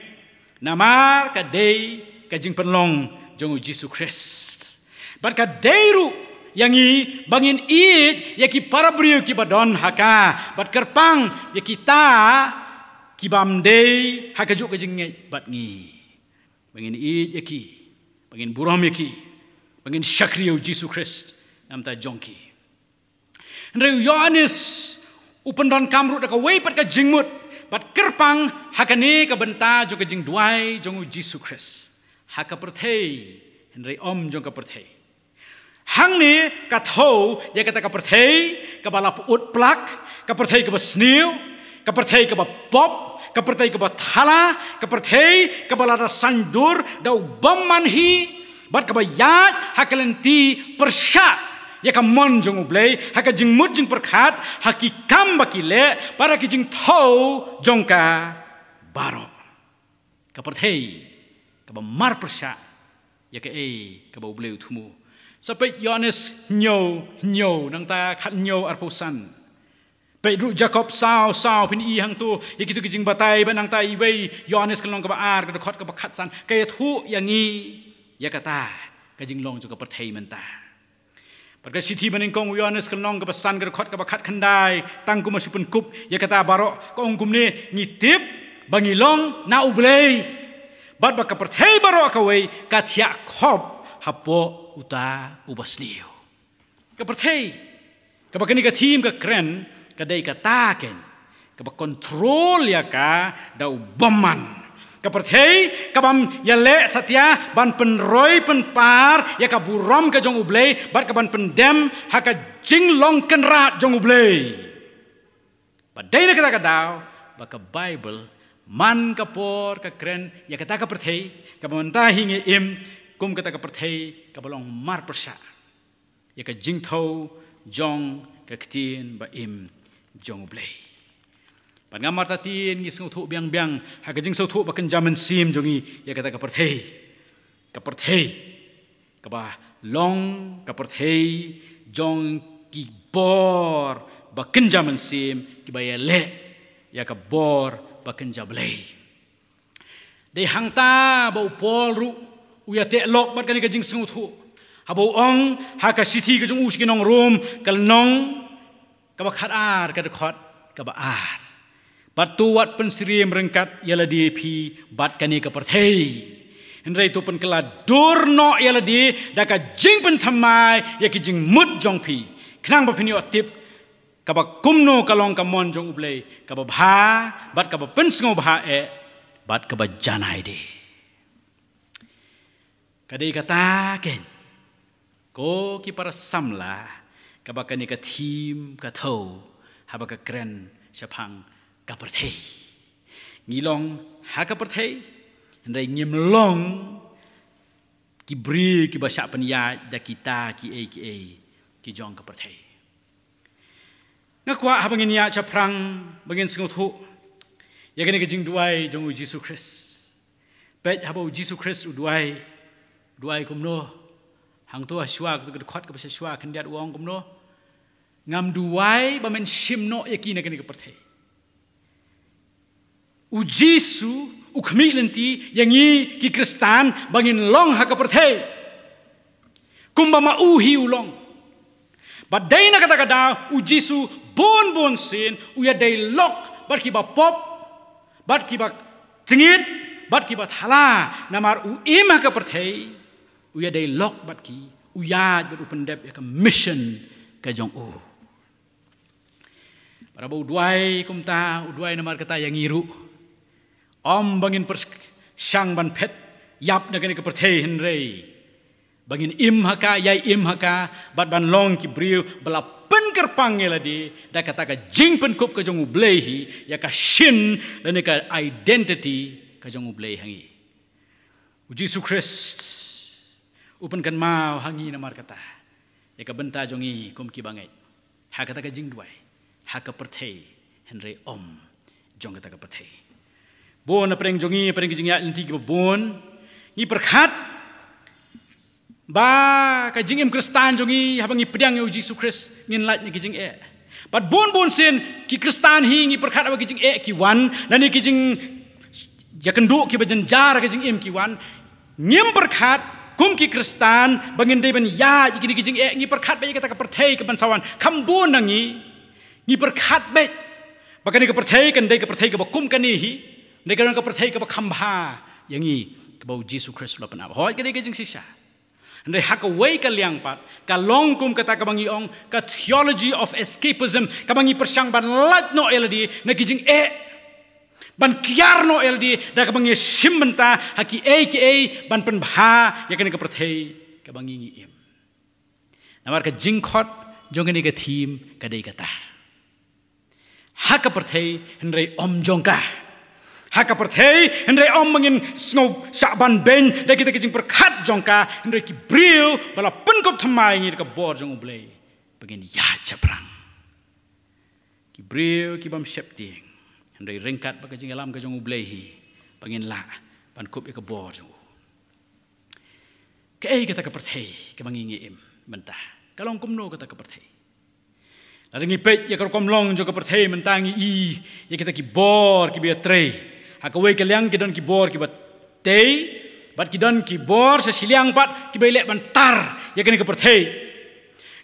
Namar ka dei ka jingpynlong jong u Jisu Khrist. Bad ka dei ruh ïa ngi ba ngin ïeit ïa ki para briew kiba don ha ka, bad kyrpang ïa kita kibym dei ha kajuh ka jingngeit bad ngi. Ba ngin ïeit ïa ki, ba ngin burom ïa ki, ba ngin shakri ïa u Jisu Khrist na bynta jong ki. Hynrei u Ïohannes U pyndonkam ruh da kawei pat ka jingmut bad kyrpang ha kane ka bynta jong ka jingduwai jong u Jisu Khrist ha ka pyrthei, hynrei ym jong ka pyrthei. Hangne ka thew ïa kata ka pyrthei kaba la pyut plak, ka pyrthei kaba sniew, ka pyrthei kaba pop, ka pyrthei kaba thala, ka pyrthei kaba la da saiñdur da u bymman hi, bad kaba ïaid ha ka lynti pyrshah ïa ka mon jong U Blei ha ka jingmut jingpyrkhat, ha ki kam ba ki leh, bad ha ki jingthew jong ka baroh. Ka pyrthei kaba mar pyrshah ïa kaei kaba U Blei u thmu. Sa peit Ïoannis hynñiew hynñiew, nangta khathynñiew arphew san. Peit ruh Jakob saw saw, phin i hangto ïa kito ki jingbatai, bad nangta iwei Ïoannis ka lynnong kaba ar, ka dkhot kaba khatsan, ka ïathuh ïa ngi ïa kata ka jinglong jong ka pyrthei mynta. Bad ka shithi banyngkong u Ïoannis ka lynnong kaba san, ka dkhot kaba khatkhyndai, tang kumba shu pynkup ïa kata baroh, ka ong kumne: Ngi tip ba ngi long na U Blei, bad ba ka pyrthei baroh kawei ka thiah khop hapoh uta uba sniew. Ka pyrthei kaba kane ka theme ka kren, ka dei kata keiñ kaba kontrol ïa ka da u bymman. Ka pyrthei kabym ïaleh satia ban pynroi pynpar ïa ka burom ka jong U Blei, bad kaban pyndem ha ka jinglong kynrad jong U Blei. Bad dei na kata ka daw ba ka Baibl man ka por ka kren ïa kata ka pyrthei kaba mynta hi ngi im kum kata ka pyrthei kaba long mar pyrshah ïa ka jingthew jong ka ktien ba im jong U Blei. Bad nga martatien ngi sngewthuh biang biang ha ka jingsngewthuh ba kynja mynsiem jong ngi ïa kata ka pyrthei. Ka pyrthei kaba long ka pyrthei jong ki bor ba kynja mynsiem, kiba ïaleh ïa ka bor ba kynja Blei. Dei hangta ba u Paul ruh u ïateh lok bad kane ka jingsngewthuh haba u ong ha ka shithi ka jong u sha ki nong Rom, ka lynnong kaba khatar, ka dkhot kaba ar: Bad to wat pynsyriem ryngkat ïa lade phi bad kane ka pyrthei, hynrei to pynkylla dur noh ïa lade da ka jingpynthymmai ïa ki jingmut jong phi, khnang ba phin ïoh tip kaba kumno ka long ka mon jong U Blei, kaba bha bad kaba pynsngewbha eh bad kaba janai de. Ka dei kata keiñ, ko ki para samla, kaba kane ka theme ka thew haba ka kren shaphang ka pyrthei. Ngi long ha ka pyrthei, hynrei ngim long ki briew kiba shah pynïaid da kita kiei kiei ki jong ka pyrthei. Nga kwah haba ngin ïaid shaphrang ba ngin sngewthuh ïa kane ka jingduwai jong u Jisu Khrist. Peit haba u Jisu Khrist u duwai, u duwai kumno? Hangto hashwa, kato ka dkhot kaba sha shwa khyndiat u ong kumno? Ngam duwai ba men shim noh ïa ki na kane ka pyrthei. U Jisu u khmih lynti ïa ngi ki Khristan ba ngin long ha ka pyrthei kumba ma u hi u long. Bad dei na kata ka daw u Jisu bun bun sien u ïadei lok bad kiba pop, bad kiba tngit, bad kiba thala, namar u im ha ka pyrthei, u ïadei lok bad ki, u ïaid bad u pyndep ïa ka mission ka jong u. Para ba u duwai kumta, u duwai namar kata ïa ngi ruh. Ym ba ngin pyrshang ban phet ïap na kane ka pyrthei, hynrei ba ngin im ha ka, ïai im ha ka, bad ban long ki briew ba la pynkyrpang ïa lade da kata ka jingpynkup ka jong U Blei hi, ïa ka shin lane ka identity ka jong U Blei ha ngi. U Jisu Khrist u pynkynmaw ha ngi namar kata ïa ka bynta jong ngi kum kiba ngeit ha kata ka jingduwai, ha ka pyrthei, hynrei ym jong kata ka pyrthei. Bun na pdeng jong ngi, pdeng ki jingïaid lynti kiba bun, ngi pyrkhat ba ka jingim Khristan jong ngi, haba ngi pdiang ïa u Jisu Khrist, ngin lait na ki jingeh. Bad bun bun sien ki Khristan hi ngi pyrkhat ba ki jingeh ki wan, lane ki jingïakynduh kiba jynjar ka jingim ki wan. Ngim pyrkhat kum ki Khristan ba ngin dei ban ïaid ïa kine ki jingeh, ngi pyrkhat ba ïa kata ka pyrthei kaban sa wan. Kham bun na ngi ngi pyrkhat beit ba kane ka pyrthei kan dei ka pyrthei kaba kum kane hi, dei ka dang ka pyrthei kaba kham bha ïa ngi, kaba u Jisu Khrist u la pynap. Hooid, ka dei ka jingshisha. Hynrei ha kawei ka liang pat, ka long kum kata kaba ngi ong, ka theology of escapism, kaba ngi pyrshang ban lait noh ïa lade na ki jingeh, ban kiar noh ïa lade da kaba ngi shim bynta ha kiei kiei ban pynbha ïa kane ka pyrthei kaba ngi ngi im. Namar ka jingkhot jong kane ka theme ka dei kata: ha ka pyrthei, hynrei ym jong ka. Ha ka pyrthei, hynrei ym ba ngin sngew shah ban beiñ da kita ki jingpyrkhat jong ka, hynrei ki briew ba la pynkup thymmai ïa ngi da ka bor jong U Blei ba ngin ïaid shaphrang. Ki briew ki bym sheptieng, hynrei ryngkat bad ka jingïalam ka jong U Blei hi ba ngin lah ban kup ïa ka bor jong u. Kaei kata ka pyrthei kaba ngi ngi im mynta? Ka long kumno kata ka pyrthei? Lada ngi peit ïa ka rukom long jong ka pyrthei mynta, ngi i ïa kita ki bor kiba ïatrei. Ha kawei ka liang ki don ki bor kiba tei, bad ki don ki bor sha shiliang pat kiba ïaleh ban tar ïa kane ka pyrthei.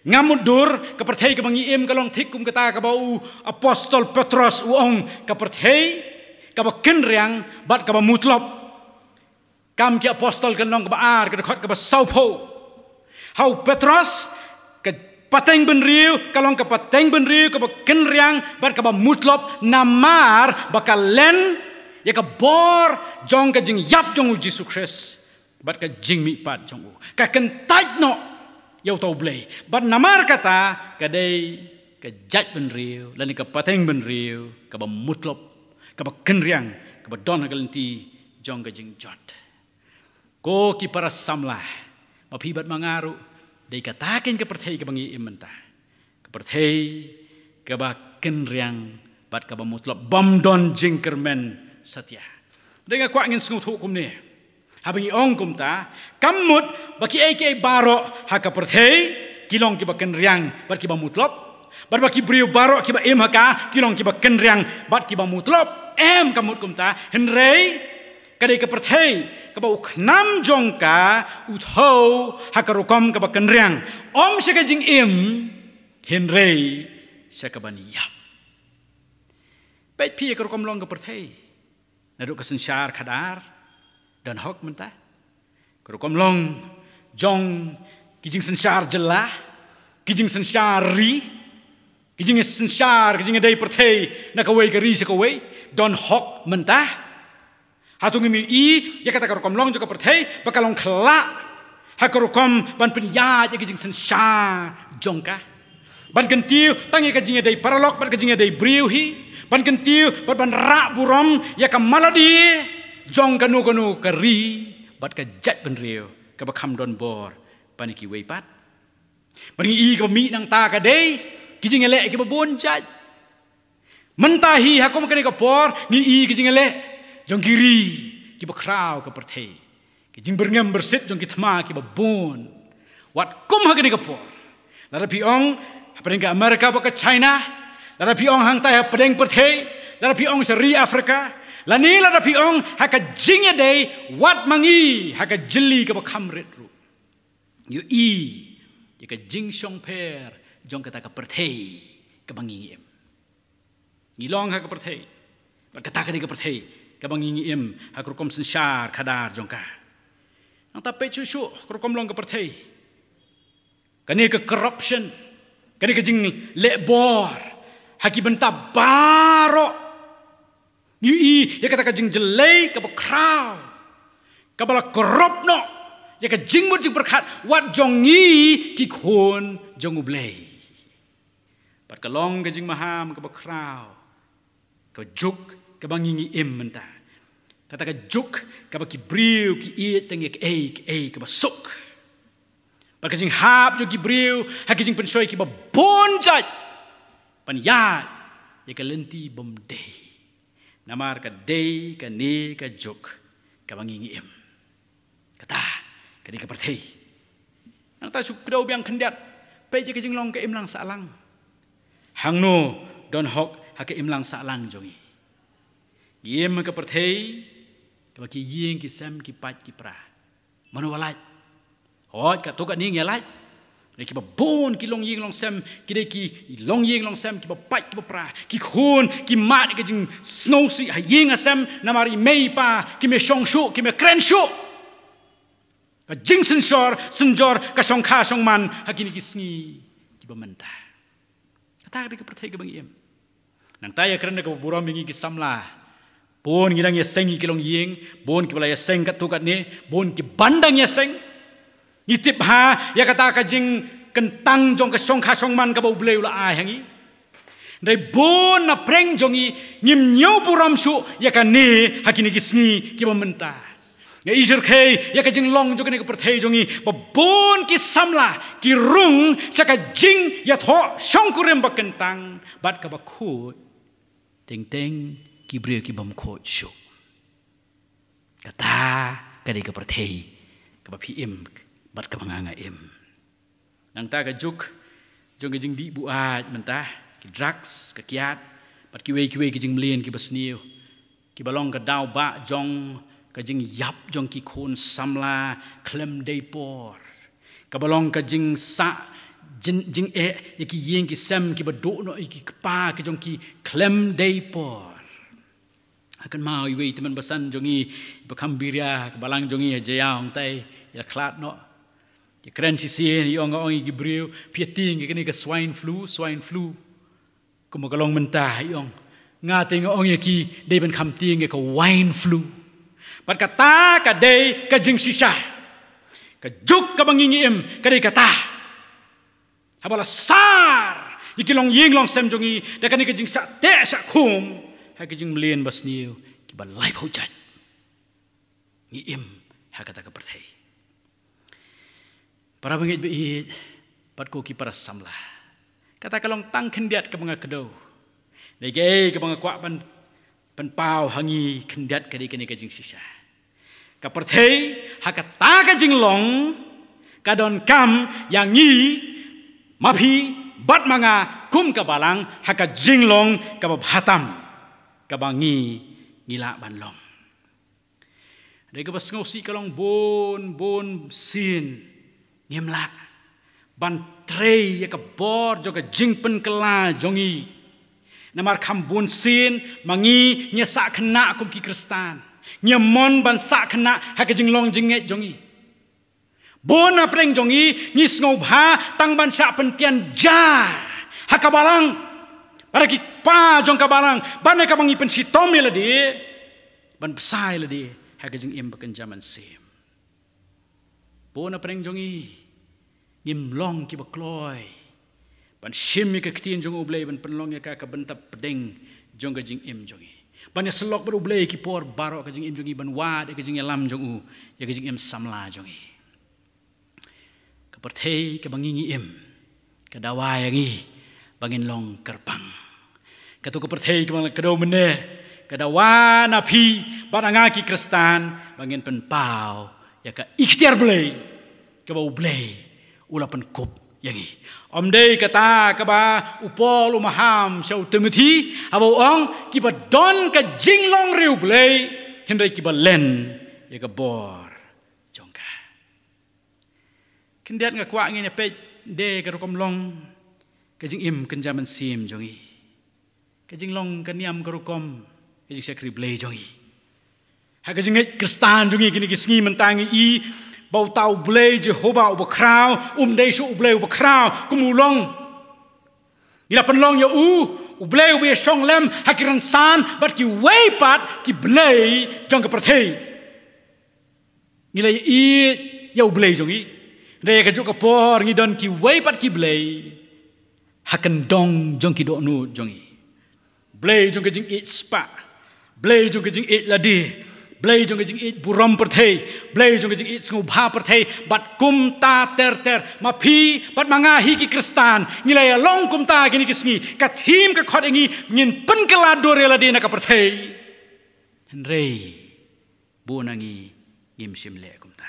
Ngam mutdur, ka pyrthei kaba ngi im ka long thik kum kata kaba u apostol Petros u ong, ka pyrthei kaba kynriang bad kaba mutlop. Kam ki Apostol ka lynnong kaba ar, ka dkhot kaba sawphew. Ha u Petros, ka pateng bynriew ka long ka pateng bynriew kaba kynriang bad kaba mutlop, namar ba ka len ïa ka bor jong ka jingïap jong U Jisu Khrist bad ka jingmihpat jong u. Ka kyntait noh ïa uta U Blei. Bad namar kata, ka dei ka jait bynriew lane ka pateng bynriew kaba mutlop, kaba kynriang, kaba don ha ka lynti jong ka jingjot. Ko ki para samla, ma phi bad ma nga ruh, dei kata kein ka pyrthei kaba ngi im mynta. Ka pyrthei kaba kynriang bad kaba mutlop, bym don jingkyrmen satia. Dei nga kwah ngin sngewthuh kumne. Haba ngi ong kumta, kam mut ba kiei kiei baroh ha ka pyrthei ki long kiba kynriang bad kiba mutlop, bad ba ki briew baroh kiba im ha ka ki long kiba kynriang bad kiba mutlop. Em, kam mut kumta, hynrei ka dei ka pyrthei kaba u khnam jong ka u thew ha ka rukom kaba kynriang, ym sha ka jingim, hynrei sha kaban ïap. Peit phi ïa ka rukom long ka pyrthei. Naduh ka synshar khadar, don hok mynta. Ka rukom long jong ki jingsynshar jylla, ki jingsynshar ri, ki jingsynshar, ki jingïadei pyrthei na kawei ka ri sha kawei, don hok mynta. Hato ngim i ïa kata ka rukom long jong ka pyrthei ba ka long khyllah ha ka rukom ban pynïaid ïa ka jingsynshar jong ka, ban kyntiew tang ïa ka jingïadei paralok bad ka jingïadei briew hi, ban kyntiew bad ban rah burom ïa ka malade jong kano kano ka ri bad ka jaitbynriew kaba kham don bor ban ïa kiwei pat. Bad ngi i kaba mih nangta ka dei ki jingïaleh kiba bun jait. Mynta hi ha kum kane ka por ngi i ki jingïaleh jong ki ri kiba khraw ka pyrthei, ki jingbyrngem byrsit jong ki thma kiba bun. Wat kum ha kane ka por, lada phi ong hapdeng ka America bad ka China, lada phi ong hangtai hapdeng pyrthei, lada phi ong sha ri Africa, lane lada phi ong ha ka jingïadei wat ma ngi ha ka jylli kaba kham rit ruh, ngi i ïa ka jingshongpher jong kata ka pyrthei kaba ngi ngi im. Ngi long ha ka pyrthei, bad kata ka dei ka pyrthei kaba ngi ngi im ha ka rukom synshar khadar jong ka. Nangta peit shuh shuh ka rukom long ka pyrthei, kane ka corruption, kane ka jingleh bor ha ki bynta baroh. Ngi i ïa kata ka jingjyllei kaba khraw, kaba la corrupt noh ïa ka jingmut jingpyrkhat wat jong ngi ki khun jong U Blei. Bad ka long ka jingmaham kaba khraw ka juk kaba ngi ngi im mynta. Kata ka juk kaba ki briew ki ïeit tang ïa kaei kaei kaba suk. Bad ka jinghap jong ki briew ha ki jingpynshoi kiba bun jait ban ïaid ïa ka lynti bym dei. Namar ka dei kane ka juk kaba ngi ngi im. Kata ka dei ka pyrthei. Nangta shu kdew biang khyndiat, peit ïa ka jinglong ka imlang sahlang. Hangno don hok ha ka imlang sahlang jong ngi? Ngi im ha ka pyrthei kaba ki ïing ki sem ki pait ki pra. Mano ba lait? Hooid, katto katne ngi lait. Dei kiba bun ki longïing longsem, ki dei ki longïing longsem kiba pait kiba pra. Ki khun ki mad ïa ka jingsngewsih ha ïing ha sem namar i mei i pa ki me shong shuh, ki me kren shuh. Ka jingsynshar synjor, ka shongkha shongman ha kine ki sngi kiba mynta. Kata ka dei ka pyrthei kaba ngi im. Nangta ïa kren da kaba burom ïa ngi ki samla. Bun ngi dang ïaseng ïa ki longïing, bun kiba la ïaseng katto katne, bun kiban dang ïaseng. Ngi tip ha ïa kata ka jingkyntang jong ka shongkha shongman kaba U Blei u la ai ha ngi. Hynrei bun na pdeng jong ngi ngim ñiew burom shuh ïa kane ha kine ki sngi kiba mynta. Nga ïasyrkhei ïa ka jinglong jong kane ka pyrthei jong ngi, ba bun ki samla ki rung sha ka jingïathoh shongkurim ba kyntang bad kaba khuid. Teng teng ki briew ki bym khuid shuh. Kata ka dei ka pyrthei kaba phi im bad kaba nga nga im. Nangta ka juk jong ka jingdih buaid mynta, ki drugs, ka kiad, bad kiwei kiwei ki jingmlien kiba sniew, kiba long ka daw ba jong ka jingïap jong ki khun samla khlem dei por. Kaba long ka jingsah jin, jingeh ïa ki ïing ki sem kiba duh noh ïa ki kpa ki jong ki khlem dei por. Ha kynmaw iwei i tymmen basan jong ngi ba kham biria, ka balang jong ngi ha Jaïaw hangtai, ïa khlad noh. Ïa kren shisien, i ong, nga ong ïa ki briew, phi ïa tieng ïa kane ka swine flu, swine flu. Kumba ka long mynta, i ong. Nga te nga ong ïa ki, dei ban kham tieng ïa ka wine flu. Bad kata ka dei ka jingshisha. Ka juk kaba ngi ngi im, ka dei kata. Haba la sar ïa ki longïing longsem jong ngi da kane ka jingshah teh shah khum ha ka jingmlien ba sniew kiba laiphew jait. Ngi im ha kata ka pyrthei. Para bangeit ba ïeit bad ko ki para samla. Kata ka long tang khyndiat kaba nga kdew. Dei kaei kaba nga kwah ban pynpaw ha ngi khyndiat ka dei kane ka jingshisha. Ka pyrthei ha kata ka jinglong ka donkam ïa ngi, ma phi bad ma nga kum ka balang ha ka jinglong kaba bha tam kaba ngi ngi lah ban long. Dei kaba sngewsih ka long bun bun sien ngim lah ban trei ïa ka bor jong ka jingpynkylla jong ngi. Namar kham bun sien ma ngi ngi sah khynnah kum ki Khristan. Ngi mon ban sah khynnah ha ka jinglong jingngeit jong ngi. Bun na pdeng jong ngi ngi sngewbha tang ban shah pyntian ja ha ka balang, para ki kpa jong ka balang, ban ïa kaba ngi pynshitom ïa lade, ban bsa ïa lade ha ka jingim ba kynja mynsiem. Bun na pdeng jong ngi ngim long kiba kloi ban shim ïa ka ktien jong U Blei, ban pynlong ïa ka ka bynta pdeng jong ka jingim jong ngi, ban ïasyllok bad U Blei ki por baroh ka jingim jong ngi, ban wad ïa ka jingïalam jong u ïa ka jingim samla jong ngi. Ka pyrthei kaba ngi ngi im ka dawa ïa ngi ba ngin long kyrpang. Kato ka pyrthei kaba nga kdew mynne ka dawa na phi bad na nga ki Khristan ba ngin pynpaw ïa ka iktiar Blei kaba U Blei u la pynkup ïa ngi. Ym dei kata kaba u Paul u maham sha u Timothi haba u ong, kiba don ka jinglong ri U Blei, hynrei kiba len ïa ka bor jong ka. Khyndiat nga kwah ngin ïa peit de ka rukom long ka jingim kynja mynsiem jong ngi. Ka jinglong ka niam ka rukom ka jingshakri Blei jong ngi. Ha ka jingngeit Khristan jong ngi kine ki sngi mynta ngi i ba uta U Blei Jehobah uba khraw um dei shuh U Blei uba khraw kum u long. Ngi la pynlong ïa u U Blei uba ïashong lem ha ki rynsan bad kiwei pat ki blei jong ka pyrthei. Ngi la ïeit ïa U Blei jong ngi. Hynrei ïa kajuh ka por ngi don kiwei pat ki blei ha kyndong jong ki dohnud jong ngi. Blei jong ka jingïeit spah, Blei jong ka jingïeit lade, Blei jong ka jingïeit burom pyrthei, Blei jong ka jingïeit sngewbha pyrthei, bad kumta ter ter. Ma phi bad ma nga hi ki Khristan ngi la ïa long kumta kine ki sngi. Ka thim ka khot ïa ngi ngin pynkylla dur ïa lade na ka pyrthei. Hynrei bun na ngi ngim shym leh kumta.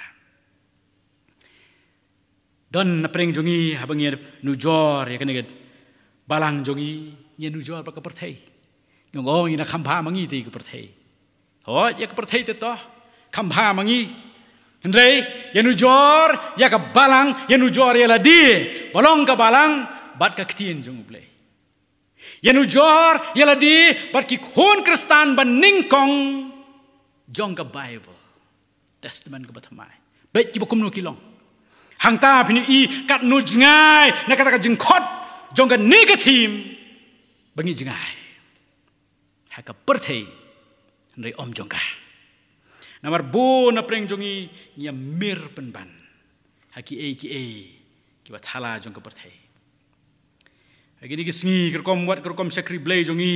Don na pdeng jong ngi haba ngi nujor ïa kane ka balang jong ngi, ngi nujor bad ka pyrthei. Ngi ong, oh, ngi na kham bha ma ngi te ka pyrthei. Hooid, ïa ka pyrthei te to kham bha ma ngi. Hynrei ïa nujor ïa ka balang, ïa nujor ïa lade ba long ka balang bad ka ktien jong U Blei. Ïa nujor ïa lade bad ki khun Khristan ba nyngkong jong ka Baibl, Testament kaba thymmai, Peit kiba kumno ki long. Hangta phin ïohi katno jngai na kata ka jingkhot jong kane ka theme ba ngi jngai ha ka pyrthei, hynrei ym jong ka. Namar bun na pdeng jong ngi ngi ïa mir pynban ha kiei kiei kiba thala jong ka pyrthei. Ha kine ki sngi, ka rukom wat ka rukom shakri Blei jong ngi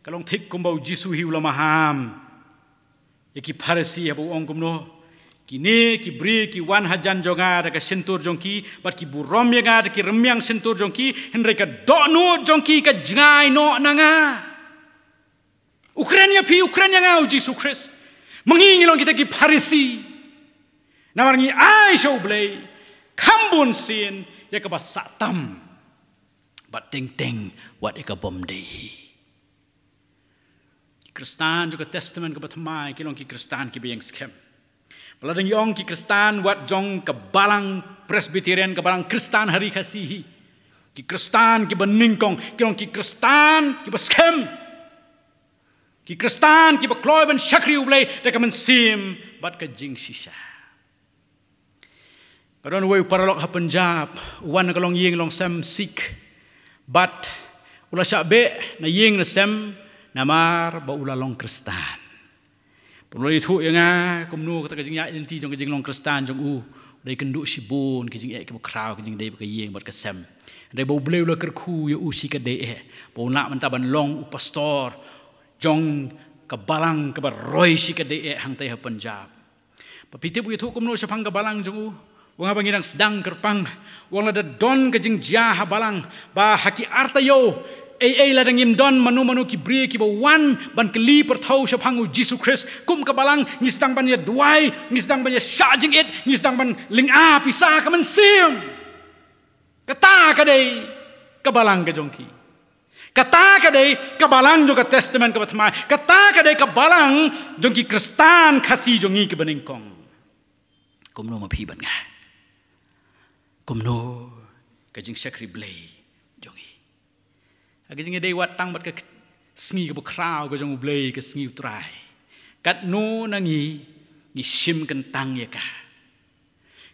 ka long thik kumba u Jisu hi u la maham ïa ki Pharisi, haba u ong kumno: "Kine ki briew ki wan hajan jong nga da ka shyntur jong ki, bad ki burom ïa nga da ki rmiang shyntur jong ki, hynrei ka dohnud jong ki ka jngai noh na nga." U kren ïa phi, u kren ïa nga u Jisu Khrist. Ma ngi ngi long kita ki Pharisi. Namar ngi ai sha U Blei kham bun sien ïa kaba sah tam bad teng teng wat ïa ka bym dei hi. Ki Khristan jong ka Testament kaba thymmai ki long ki Khristan kiba ïeng skhem. Ba lada ngi ong ki Khristan wat jong ka balang Presbyterian, ka balang Khristan ha Ri Khasi hi, ki Khristan kiba nyngkong ki long ki Khristan kiba skhem. Ki Khristan kiba kloi ban shakri U Blei da ka mynsiem bad ka jingshisha. Ka don uwei u paralok ha Punjab, u wan na ka longïing longsem Sikh, bad u la shah beh na ïing na sem namar ba u la long Khristan. Bad u la ïathuh ïa nga kumno kata ka jingïaid lynti jong ka jinglong Khristan jong u, u dei kynduh shibun ki jingeh kiba khraw, ki jingdei bad ka ïing bad ka sem. Hynrei ba U Blei u la kyrkhu ïa u shi katdei eh, ba un lah mynta ban long u pastor jong ka balang kaba roi shi katdei eh hangtai ha Punjab. Ba phi tip u ïathuh kumno shaphang ka balang jong u? U ong ba ngi dang sdang kyrpang. U ong lada don ka jingjia ha balang, ba ha ki ar taïew, ei ei lada ngim don mano mano ki briew kiba wan ban kylli pyrthaw shaphang u Jisu Khrist kum ka balang, ngi sdang ban ïa duwai, ngi sdang ban ïa shah jingit, ngi sdang ban lynga pisa ka mynsiem. Kata ka dei ka balang ka jong ki. Kata ka dei ka balang jong ka Testament kaba thymmai. Kata ka dei ka balang jong ki Khristan Khasi jong ngi kiba nyngkong. Kumno ma phi bad nga? Kumno ka jingshakri Blei jong ngi? Ha ka jingïadei wat tang bad ka sngi kaba khraw ka jong U Blei, ka sngi U Trai, katno na ngi ngi shim kyntang ïa ka?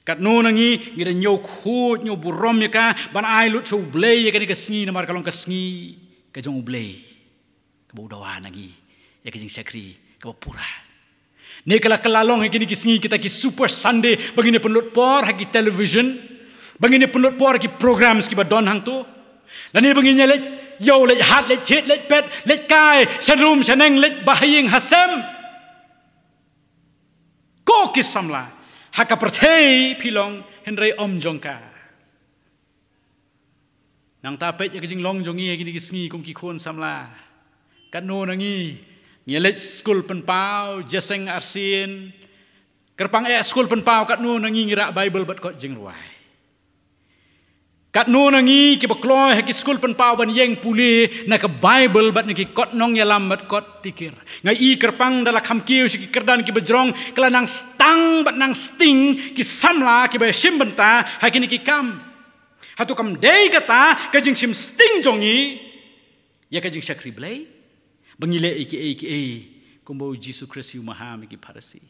Katno na ngi ngi da ñiew khuid, ñiew burom ïa ka, ban ai lut sha U Blei ïa kane ka sngi, namar ka long ka sngi ka jong U Blei, kaba u dawa na ngi ïa ka jingshakri kaba pura? Ne ka la kylla long ha kine ki sngi kita ki Super Sunday, ba ngin ïa pynlut por ha ki television, ba ngin ïa pynlut por ha ki programs kiba don hangto? Lane ba ngin ïa leit ïew, leit hat, leit thied, leit pet, leit kai sha rum sha neng, leit ba ha ïing ha sem? Ko ki samla, ha ka pyrthei phi long, hynrei ym jong ka. Nangta peit ïa ka jinglong jong ngi ha kine ki sngi kum ki khun samla. Katno na ngi ngi leit skul pynpaw, jingïaseng arsien, kyrpang eh skul pynpaw, katno na ngi ngi rah Baibl bad kot jingrwai? Katno na ngi kiba kloi ha ki skul pynpaw ban ïeng pule na ka Baibl bad na ki kot nongïalam bad kot tikir? Nga i kyrpang da la kham kiew sha ki kyrdan kiba jrong, ka la nang stang bad nang sting ki samla kiba shim bynta ha kine ki kam. Hato kam dei kata ka jingshim sting jong ngi ïa ka jingshakri Blei, ba ngi leh ïa kiei kiei kumba u Jisu Khrist hi u maham ïa ki Pharisi?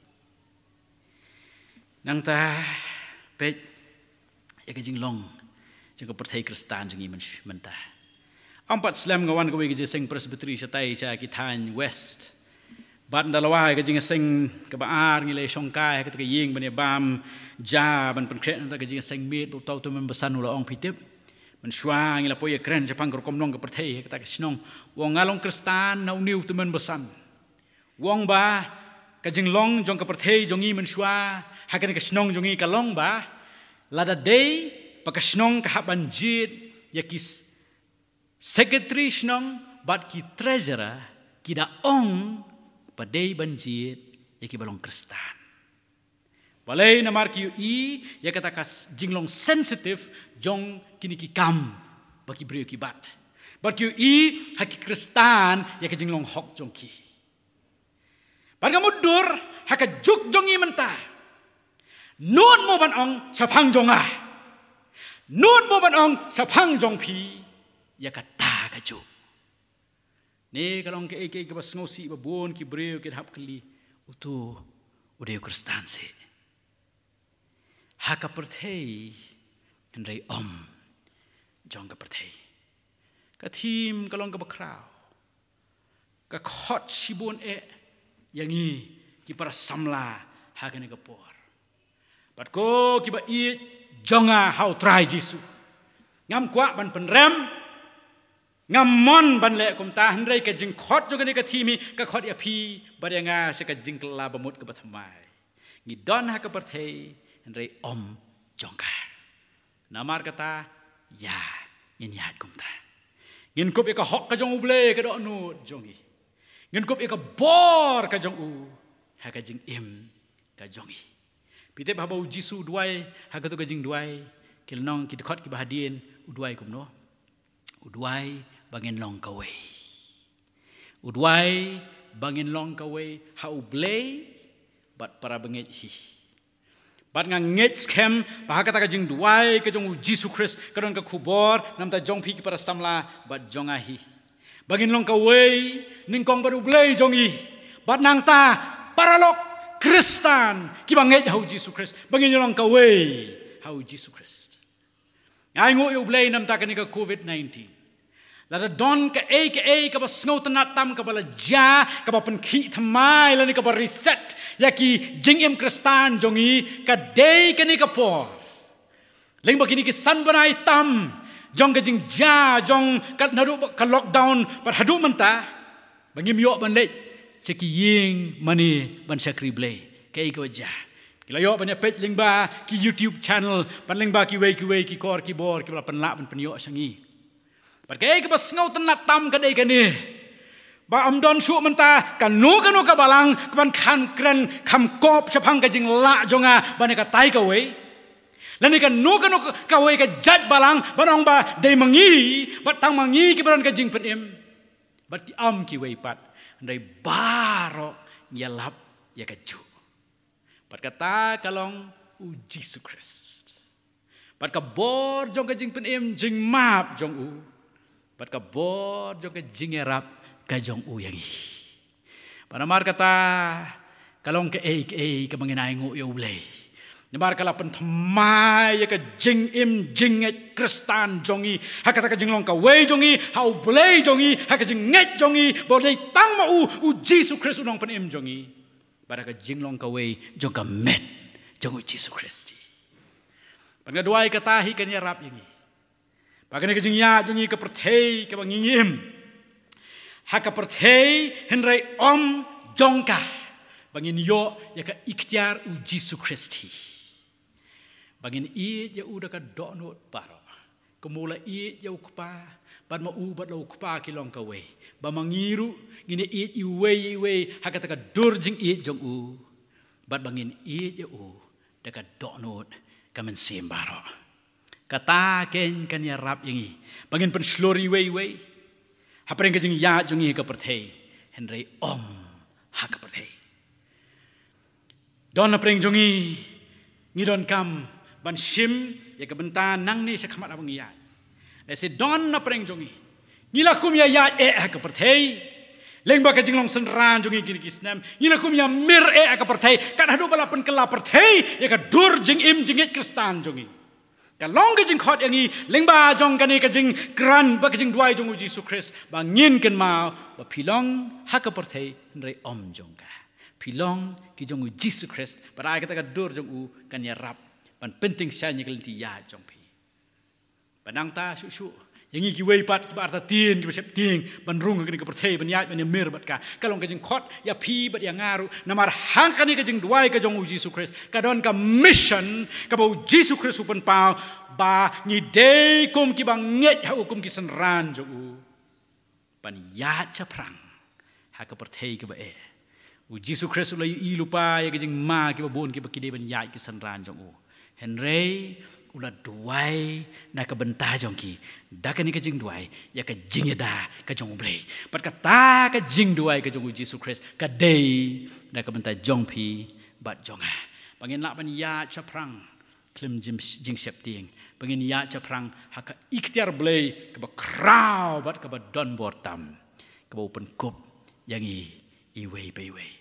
Nangta peit ïa ka jinglong jong ka pyrthei Khristan jong ngi mynsh-, mynta. Ym pat slem nga wan kawei ka jingïaseng Presbytery shatai sha ki thaiñ West. Bad ynda la wai ka jingïaseng kaba ar, ngi la shongkai ha kata ka ïing ban ïa bam ja ban pynkhreh na kata ka jingïaseng miet, ba uta u tymmen basan u la ong, phi tip, mynshuwa ngi la poi ïakren shaphang ka rukom long ka pyrthei ha kata ka shnong. U ong, nga long Khristan na une u tymmen basan. U ong ba ka jinglong jong ka pyrthei jong ngi mynshuwa ha kane ka shnong jong ngi ka long ba lada dei ba ka shnong ka hap ban jied ïa ki s-, secretary shnong bad ki treasurer, ki da ong ba dei ban jied ïa kiba long Khristan. Balei? Namar ki ïohi ïa kata ka s-, jinglong sensitive jong kine ki kam ba ki briew ki bat. Bad ki ïohi ha ki Khristan ïa ka jinglong hok jong ki. Bad nga mutdur ha ka juk jong ngi mynta. Nud mo ban ong shaphang jong nga? Nud mo ban ong shaphang jong phi ïa kata ka juk? Ne ka long kaei kaei kaba sngewsih ba bun ki briew kin hap kylli, uto u dei u Khristan seh? ha ka pyrthei, hynrei ym jong ka pyrthei. Ka thim ka long kaba khraw. Ka khot shibun eh ïa ngi ki para samla ha kane ka por. Bad ko kiba ïeit jong nga ha u Trai Jisu, ngam kwah ban pynrem, ngam mon ban leh kumta, hynrei ka jingkhot jong kane ka thim hi ka khot ïa phi bad ïa nga sha ka jingkylla bamut kaba thymmai. Ngi don ha ka pyrthei, hynrei ym jong ka. Namar kata, ïa, ngin ïaid kumta. Ngin kup ïa ka hok ka jong U Blei ka dohnud jong ngi. Ngin kup ïa ka bor ka jong u ha ka jingim ka jong ngi. Phi tip haba U Jisu u duwai ha kato ka jingduwai, ki lynnong, ki dkhot kiba hadien, u duwai kumno? U duwai ba ngin long kawei. U duwai ba ngin long kawei ha U Blei bad para bangeit hi. Bad nga ngeit skhem ba ha kata ka jingduwai ka jong U Jisu Khrist ka don ka khubor namar jong phi ki para samla bad jong nga hi. Ba ngin long kawei nyngkong bad U Blei jong ngi, bad nangta paralok Khristan kiba ngeit ha U Jisu Khrist, ba ngin long kawei ha U Jisu Khrist. Nga ainguh ïa U Blei namar kane ka covid nineteen. Lada don kaei kaei kaba sngewtynnat tam kaba la jia, kaba pynkhih thymmai lane kaba reset ïa ki jingim Khristan jong ngi, ka dei kane ka por. Lyngba kine ki san bnai tam jong ka jingjia jong ka, naduh ka lockdown bad haduh mynta, ba ngim ïoh ban leit sha ki ïing mane ban shakri Blei. Kaei kaba jia? Ki la ïoh ban ïa peit lyngba ki YouTube channel bad lyngba kiwei kiwei ki kor ki bor kiba la pynlah ban pynïoh sha ngi. Bad kaei kaba sngewtynnat tam ka dei kane, ba ym don shuh mynta kano kano ka balang kaban kham kren kham kop shaphang ka jinglah jong nga ban ïa katai kawei, lane kano kano kawei ka jait balang ban ong ba dei ma ngi bad tang ma ngi kiba don ka jingpynim. Bad ki ym kiwei pat, hynrei baroh ngi ïalap ïa kajuh. Bad kata ka long U Jisu Khrist. Bad ka bor jong ka jingpynim jingmap jong u, bad ka bor jong ka jingïarap ka jong u ïa ngi. Bad namar kata ka long kaei kaei kaba ngin ainguh ïa U Blei. Namar ka la pynthymmai ïa ka jingim jingngeit Khristan jong ngi ha kata ka jinglong kawei jong ngi ha U Blei jong ngi, ha ka jingngeit jong ngi ba dei tang ma u, U Jisu Khrist u nongpynim jong ngi. Bad ha ka jinglong kawei jong ka met jong U Jisu Khrist. Bad nga duwai kata hi kan ïarap ïa ngi. Ba kane ka jingïaid jong ngi ha ka pyrthei kaba ngi im ha ka pyrthei, hynrei ym jong ka, ba ngin ïoh ïa ka iktiar U Jisu Khrist hi. Ba ngin ïeit ïa u da ka dohnud baroh, kumba u la ïeit ïa u Kpa, bad ma u bad la u Kpa ki long kawei. Ba ma ngi ruh ngin ïeit iwei ïa iwei ha kata ka dur jingïeit jong u, bad ba ngin ïeit ïa u da ka dohnud ka mynsiem baroh. Kata keiñ kan ïarap ïa ngi ba ngin pynshlur iwei iwei hapdeng ka jingïaid jong ngi ha ka pyrthei, hynrei ym ha ka pyrthei. Don napdeng jong ngi, ngi donkam ban shim ïa ka bynta nangne shakhmat haba ngi ïaid. Lehse don napdeng jong ngi, ngi la kum ïa ïaid eh ha ka pyrthei lyngba ka jinglong synran jong ngi kine ki snem. Ngi la kum ïa mir eh ha ka pyrthei, kat haduh ba la pynkylla pyrthei ïa ka dur jingim jingngeit Khristan jong ngi. Ka long ka jingkhot ïa ngi lyngba jong kane ka jingkren bad ka jingduwai jong U Jisu Khrist, ba ngin kynmaw ba phi long ha ka pyrthei, hynrei ym jong ka. Phi long ki jong U Jisu Khrist, bad ha kata ka dur jong u kan ïarap ban pyntyngshaiñ ïa ka lynti ïaid jong phi. Bad nangta shuh shuh ïa ngi kiwei pat kiba artatien, kiba sheptieng ban rung ha kane ka pyrthei, ban ïaid ban ïamir bad ka, ka long ka jingkhot ïa phi bad ïa nga ruh. Namar ha kane ka jingduwai ka jong U Jisu Khrist ka don ka mission kaba U Jisu Khrist u pynpaw, ba ngi dei kum kiba ngeit ha u, kum ki synran jong u, ban ïaid shaphrang ha ka pyrthei kaba eh. U Jisu Khrist u la ïohi lypa ïa ka jingma kiba bun kiba ki dei ban ïaid ki synran jong u. Hynrei u la duwai na ka bynta jong ki da kane ka jingduwai ïa ka jingïada ka jong U Blei. Bad kata ka jingduwai ka jong U Jisu Khrist ka dei na ka bynta jong phi bad jong nga, ba ngin lah ban ïaid shaphrang khlem jing, jingsheptieng, ba ngin ïaid shaphrang ha ka iktiar Blei kaba khraw bad kaba don bor tam, kaba u pynkup ïa ngi iwei pa iwei.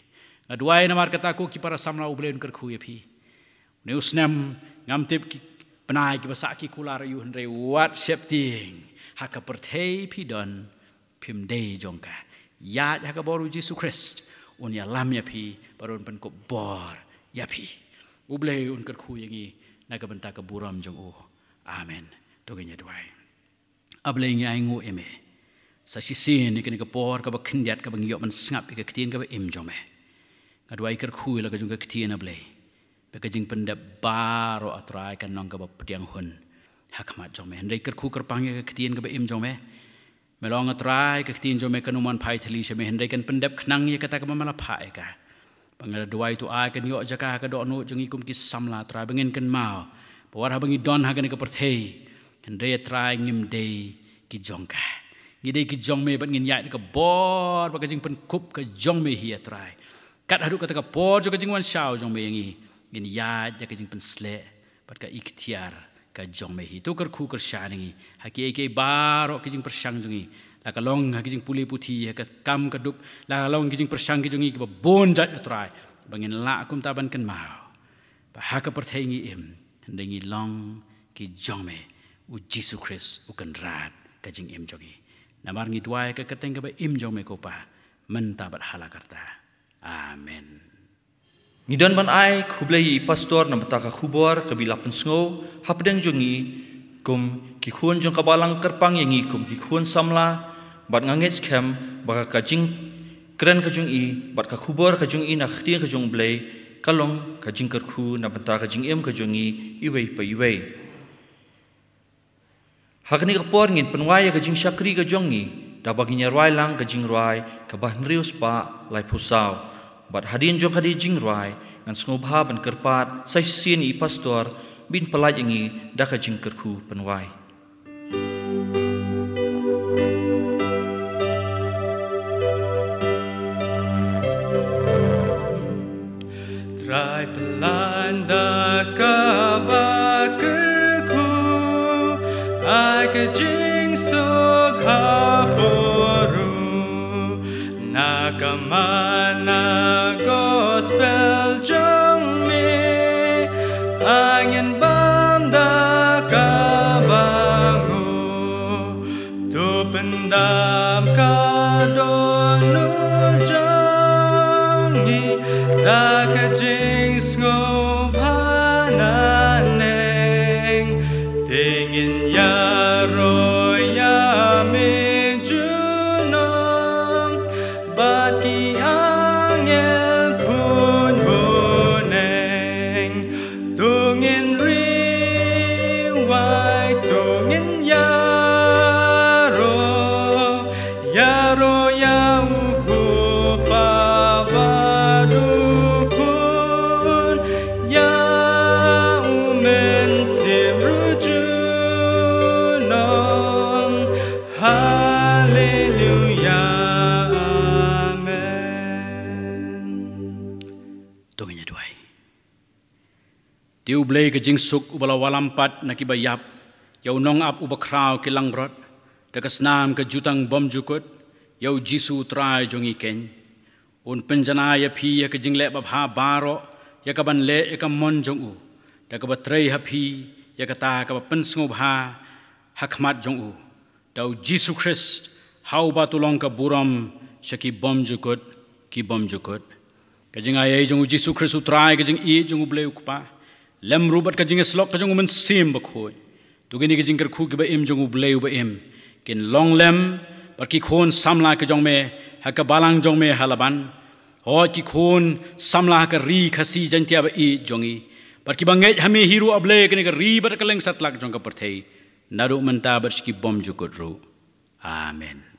Nga duwai namar kata ko ki para samla, U Blei un kyrkhu ïa phi. Une u snem Ngam tip ki bnai kiba sah ki kular ïa u, hynrei wat sheptieng, ha ka pyrthei phi don, phim dei jong ka. Ïaid ha ka bor u Jisu Khrist, un ïalam ïa phi, bad un pynkup bor ïa phi. U Blei un kyrkhu ïa ngi na ka bynta ka burom jong u. Amen. To ngin ïa duwai. A Blei, ngi ainguh ïa me sa shisien ïa kane ka por kaba khyndiat kaba ngi ïoh ban sngap ïa ka ktien kaba im jong me. Nga duwai, kyrkhu ïa la ka jong ka ktien, A Blei, ba ka jingpyndep baroh, A Trai, kan long kaba pdiang hun ha khmat jong me. Hynrei kyrkhu kyrpang ïa ka ktien kaba im jong me. Me long, A Trai, ka ktien jong me kam nym wan phai thylli sha me, hynrei kan pyndep khnang ïa kata kaba me la phah ïa ka. Ba nga duwai, to ai kan ïoh jaka ha ka dohnud jong ngi kum ki samla, A Trai, ba ngin kynmaw ba wat haba ngi don ha kane ka pyrthei, hynrei, A Trai, ngim dei ki jong ka. Ngi dei ki jong me, bad ngin ïaid da ka bor bad ka jingpynkup ka jong me hi, A Trai. Kat haduh kata ka por jong ka jingwan shaw jong me ïa ngi, ngin ïaid da ka jingpynsleh bad ka iktiar ka jong me hi. To kyrkhu kyrshan ïa ngi ha kiei kiei baroh ki jingpyrshang jong ngi, la ka long ha ki jingpule puthi, ha ka kam ka duk, la ka long ki jingpyrshang ki jong ngi kiba bun jait, A Trai, ba ngin lah kumta ban kynmaw ba ha ka pyrthei ngi im, hynrei ngi long ki jong me, u Jisu Khrist u kynrad ka jingim jong ngi. Namar ngi duwai ha ka kyrteng kaba im jong me, ko Pa, mynta bad hala karta. Amen. Ngi don ban ai khublei ïa i pastor na bynta ka khubor kaba i la pynsngew hapdeng jong ngi kum ki khun jong ka balang, kyrpang ïa ngi kum ki khun samla, bad nga ngeit skhem ba ka jingkren ka jong i bad ka khubor ka jong i na ka ktien ka jong U Blei ka long ka jingkyrkhu na bynta ka jingim ka jong ngi iwei pa iwei. Ha kane ka por ngin pynwai ïa ka jingshakri ka jong ngi da ba ngin ïa rwai lang ka jingrwai kaba hynriew spah laiphew saw. Bad hadien jong kane ka jingrwai ngan sngewbha ban kyrpad sa shisien ïa i pastor ba in pyllait ïa ngi da ka jingkyrkhu pynwai. Trai, pyllait da kaba kyrkhu, ai ka jingsuk ha por ruh na ka man na gospel jong me. Ai ngin bam da kaba nguh, to pyndap ka dohnud jong ngi da ka jingsngewbha naneng. Te ngin ïaroh ïa me junom bad ki angel khun bneng. To ngin riewai, to ngin ïaroh, ïaroh ïa u Kpa bad u Khun, ïa u Mynsiem ruh junom. Haleluia. Amen. To ngin ïa duwai. Te U Blei ka jingsuk, uba la wallam pat na kiba ïap ïa u nongap uba khraw ki langbrot da ka snam ka jutang bymjukut, ïa U Jisu U Trai jong ngi keiñ, un pynjanai ïa phi ïa ka jingleh babha baroh, ïa kaban leh ïa ka mon jong u, da kaba trei ha phi ïa kata kaba pynsngewbha ha khmat jong u, da U Jisu Khrist, ha uba to long ka burom sha ki bymjukut ki bymjukut. Ka jingai ei jong U Jisu Khrist U Trai, ka jingïeit jong U Blei U Kpa, lem ruh bad ka jingïasyllok ka jong U Mynsiem Bakhuid, to kine ki jingkyrkhu kiba im jong U Blei uba im, kin long lem bad ki khun samla ki jong me ha ka balang jong me ha Laban. Hooid, ki khun samla ha ka Ri Khasi Jaiñtia ba ïeit jong ngi, bad kiba ngeit ha me hi ruh, A Blei, ha kane ka ri bad ha kylleng satlak jong ka pyrthei, naduh mynta bad sha ki bymjukut ruh. Amen.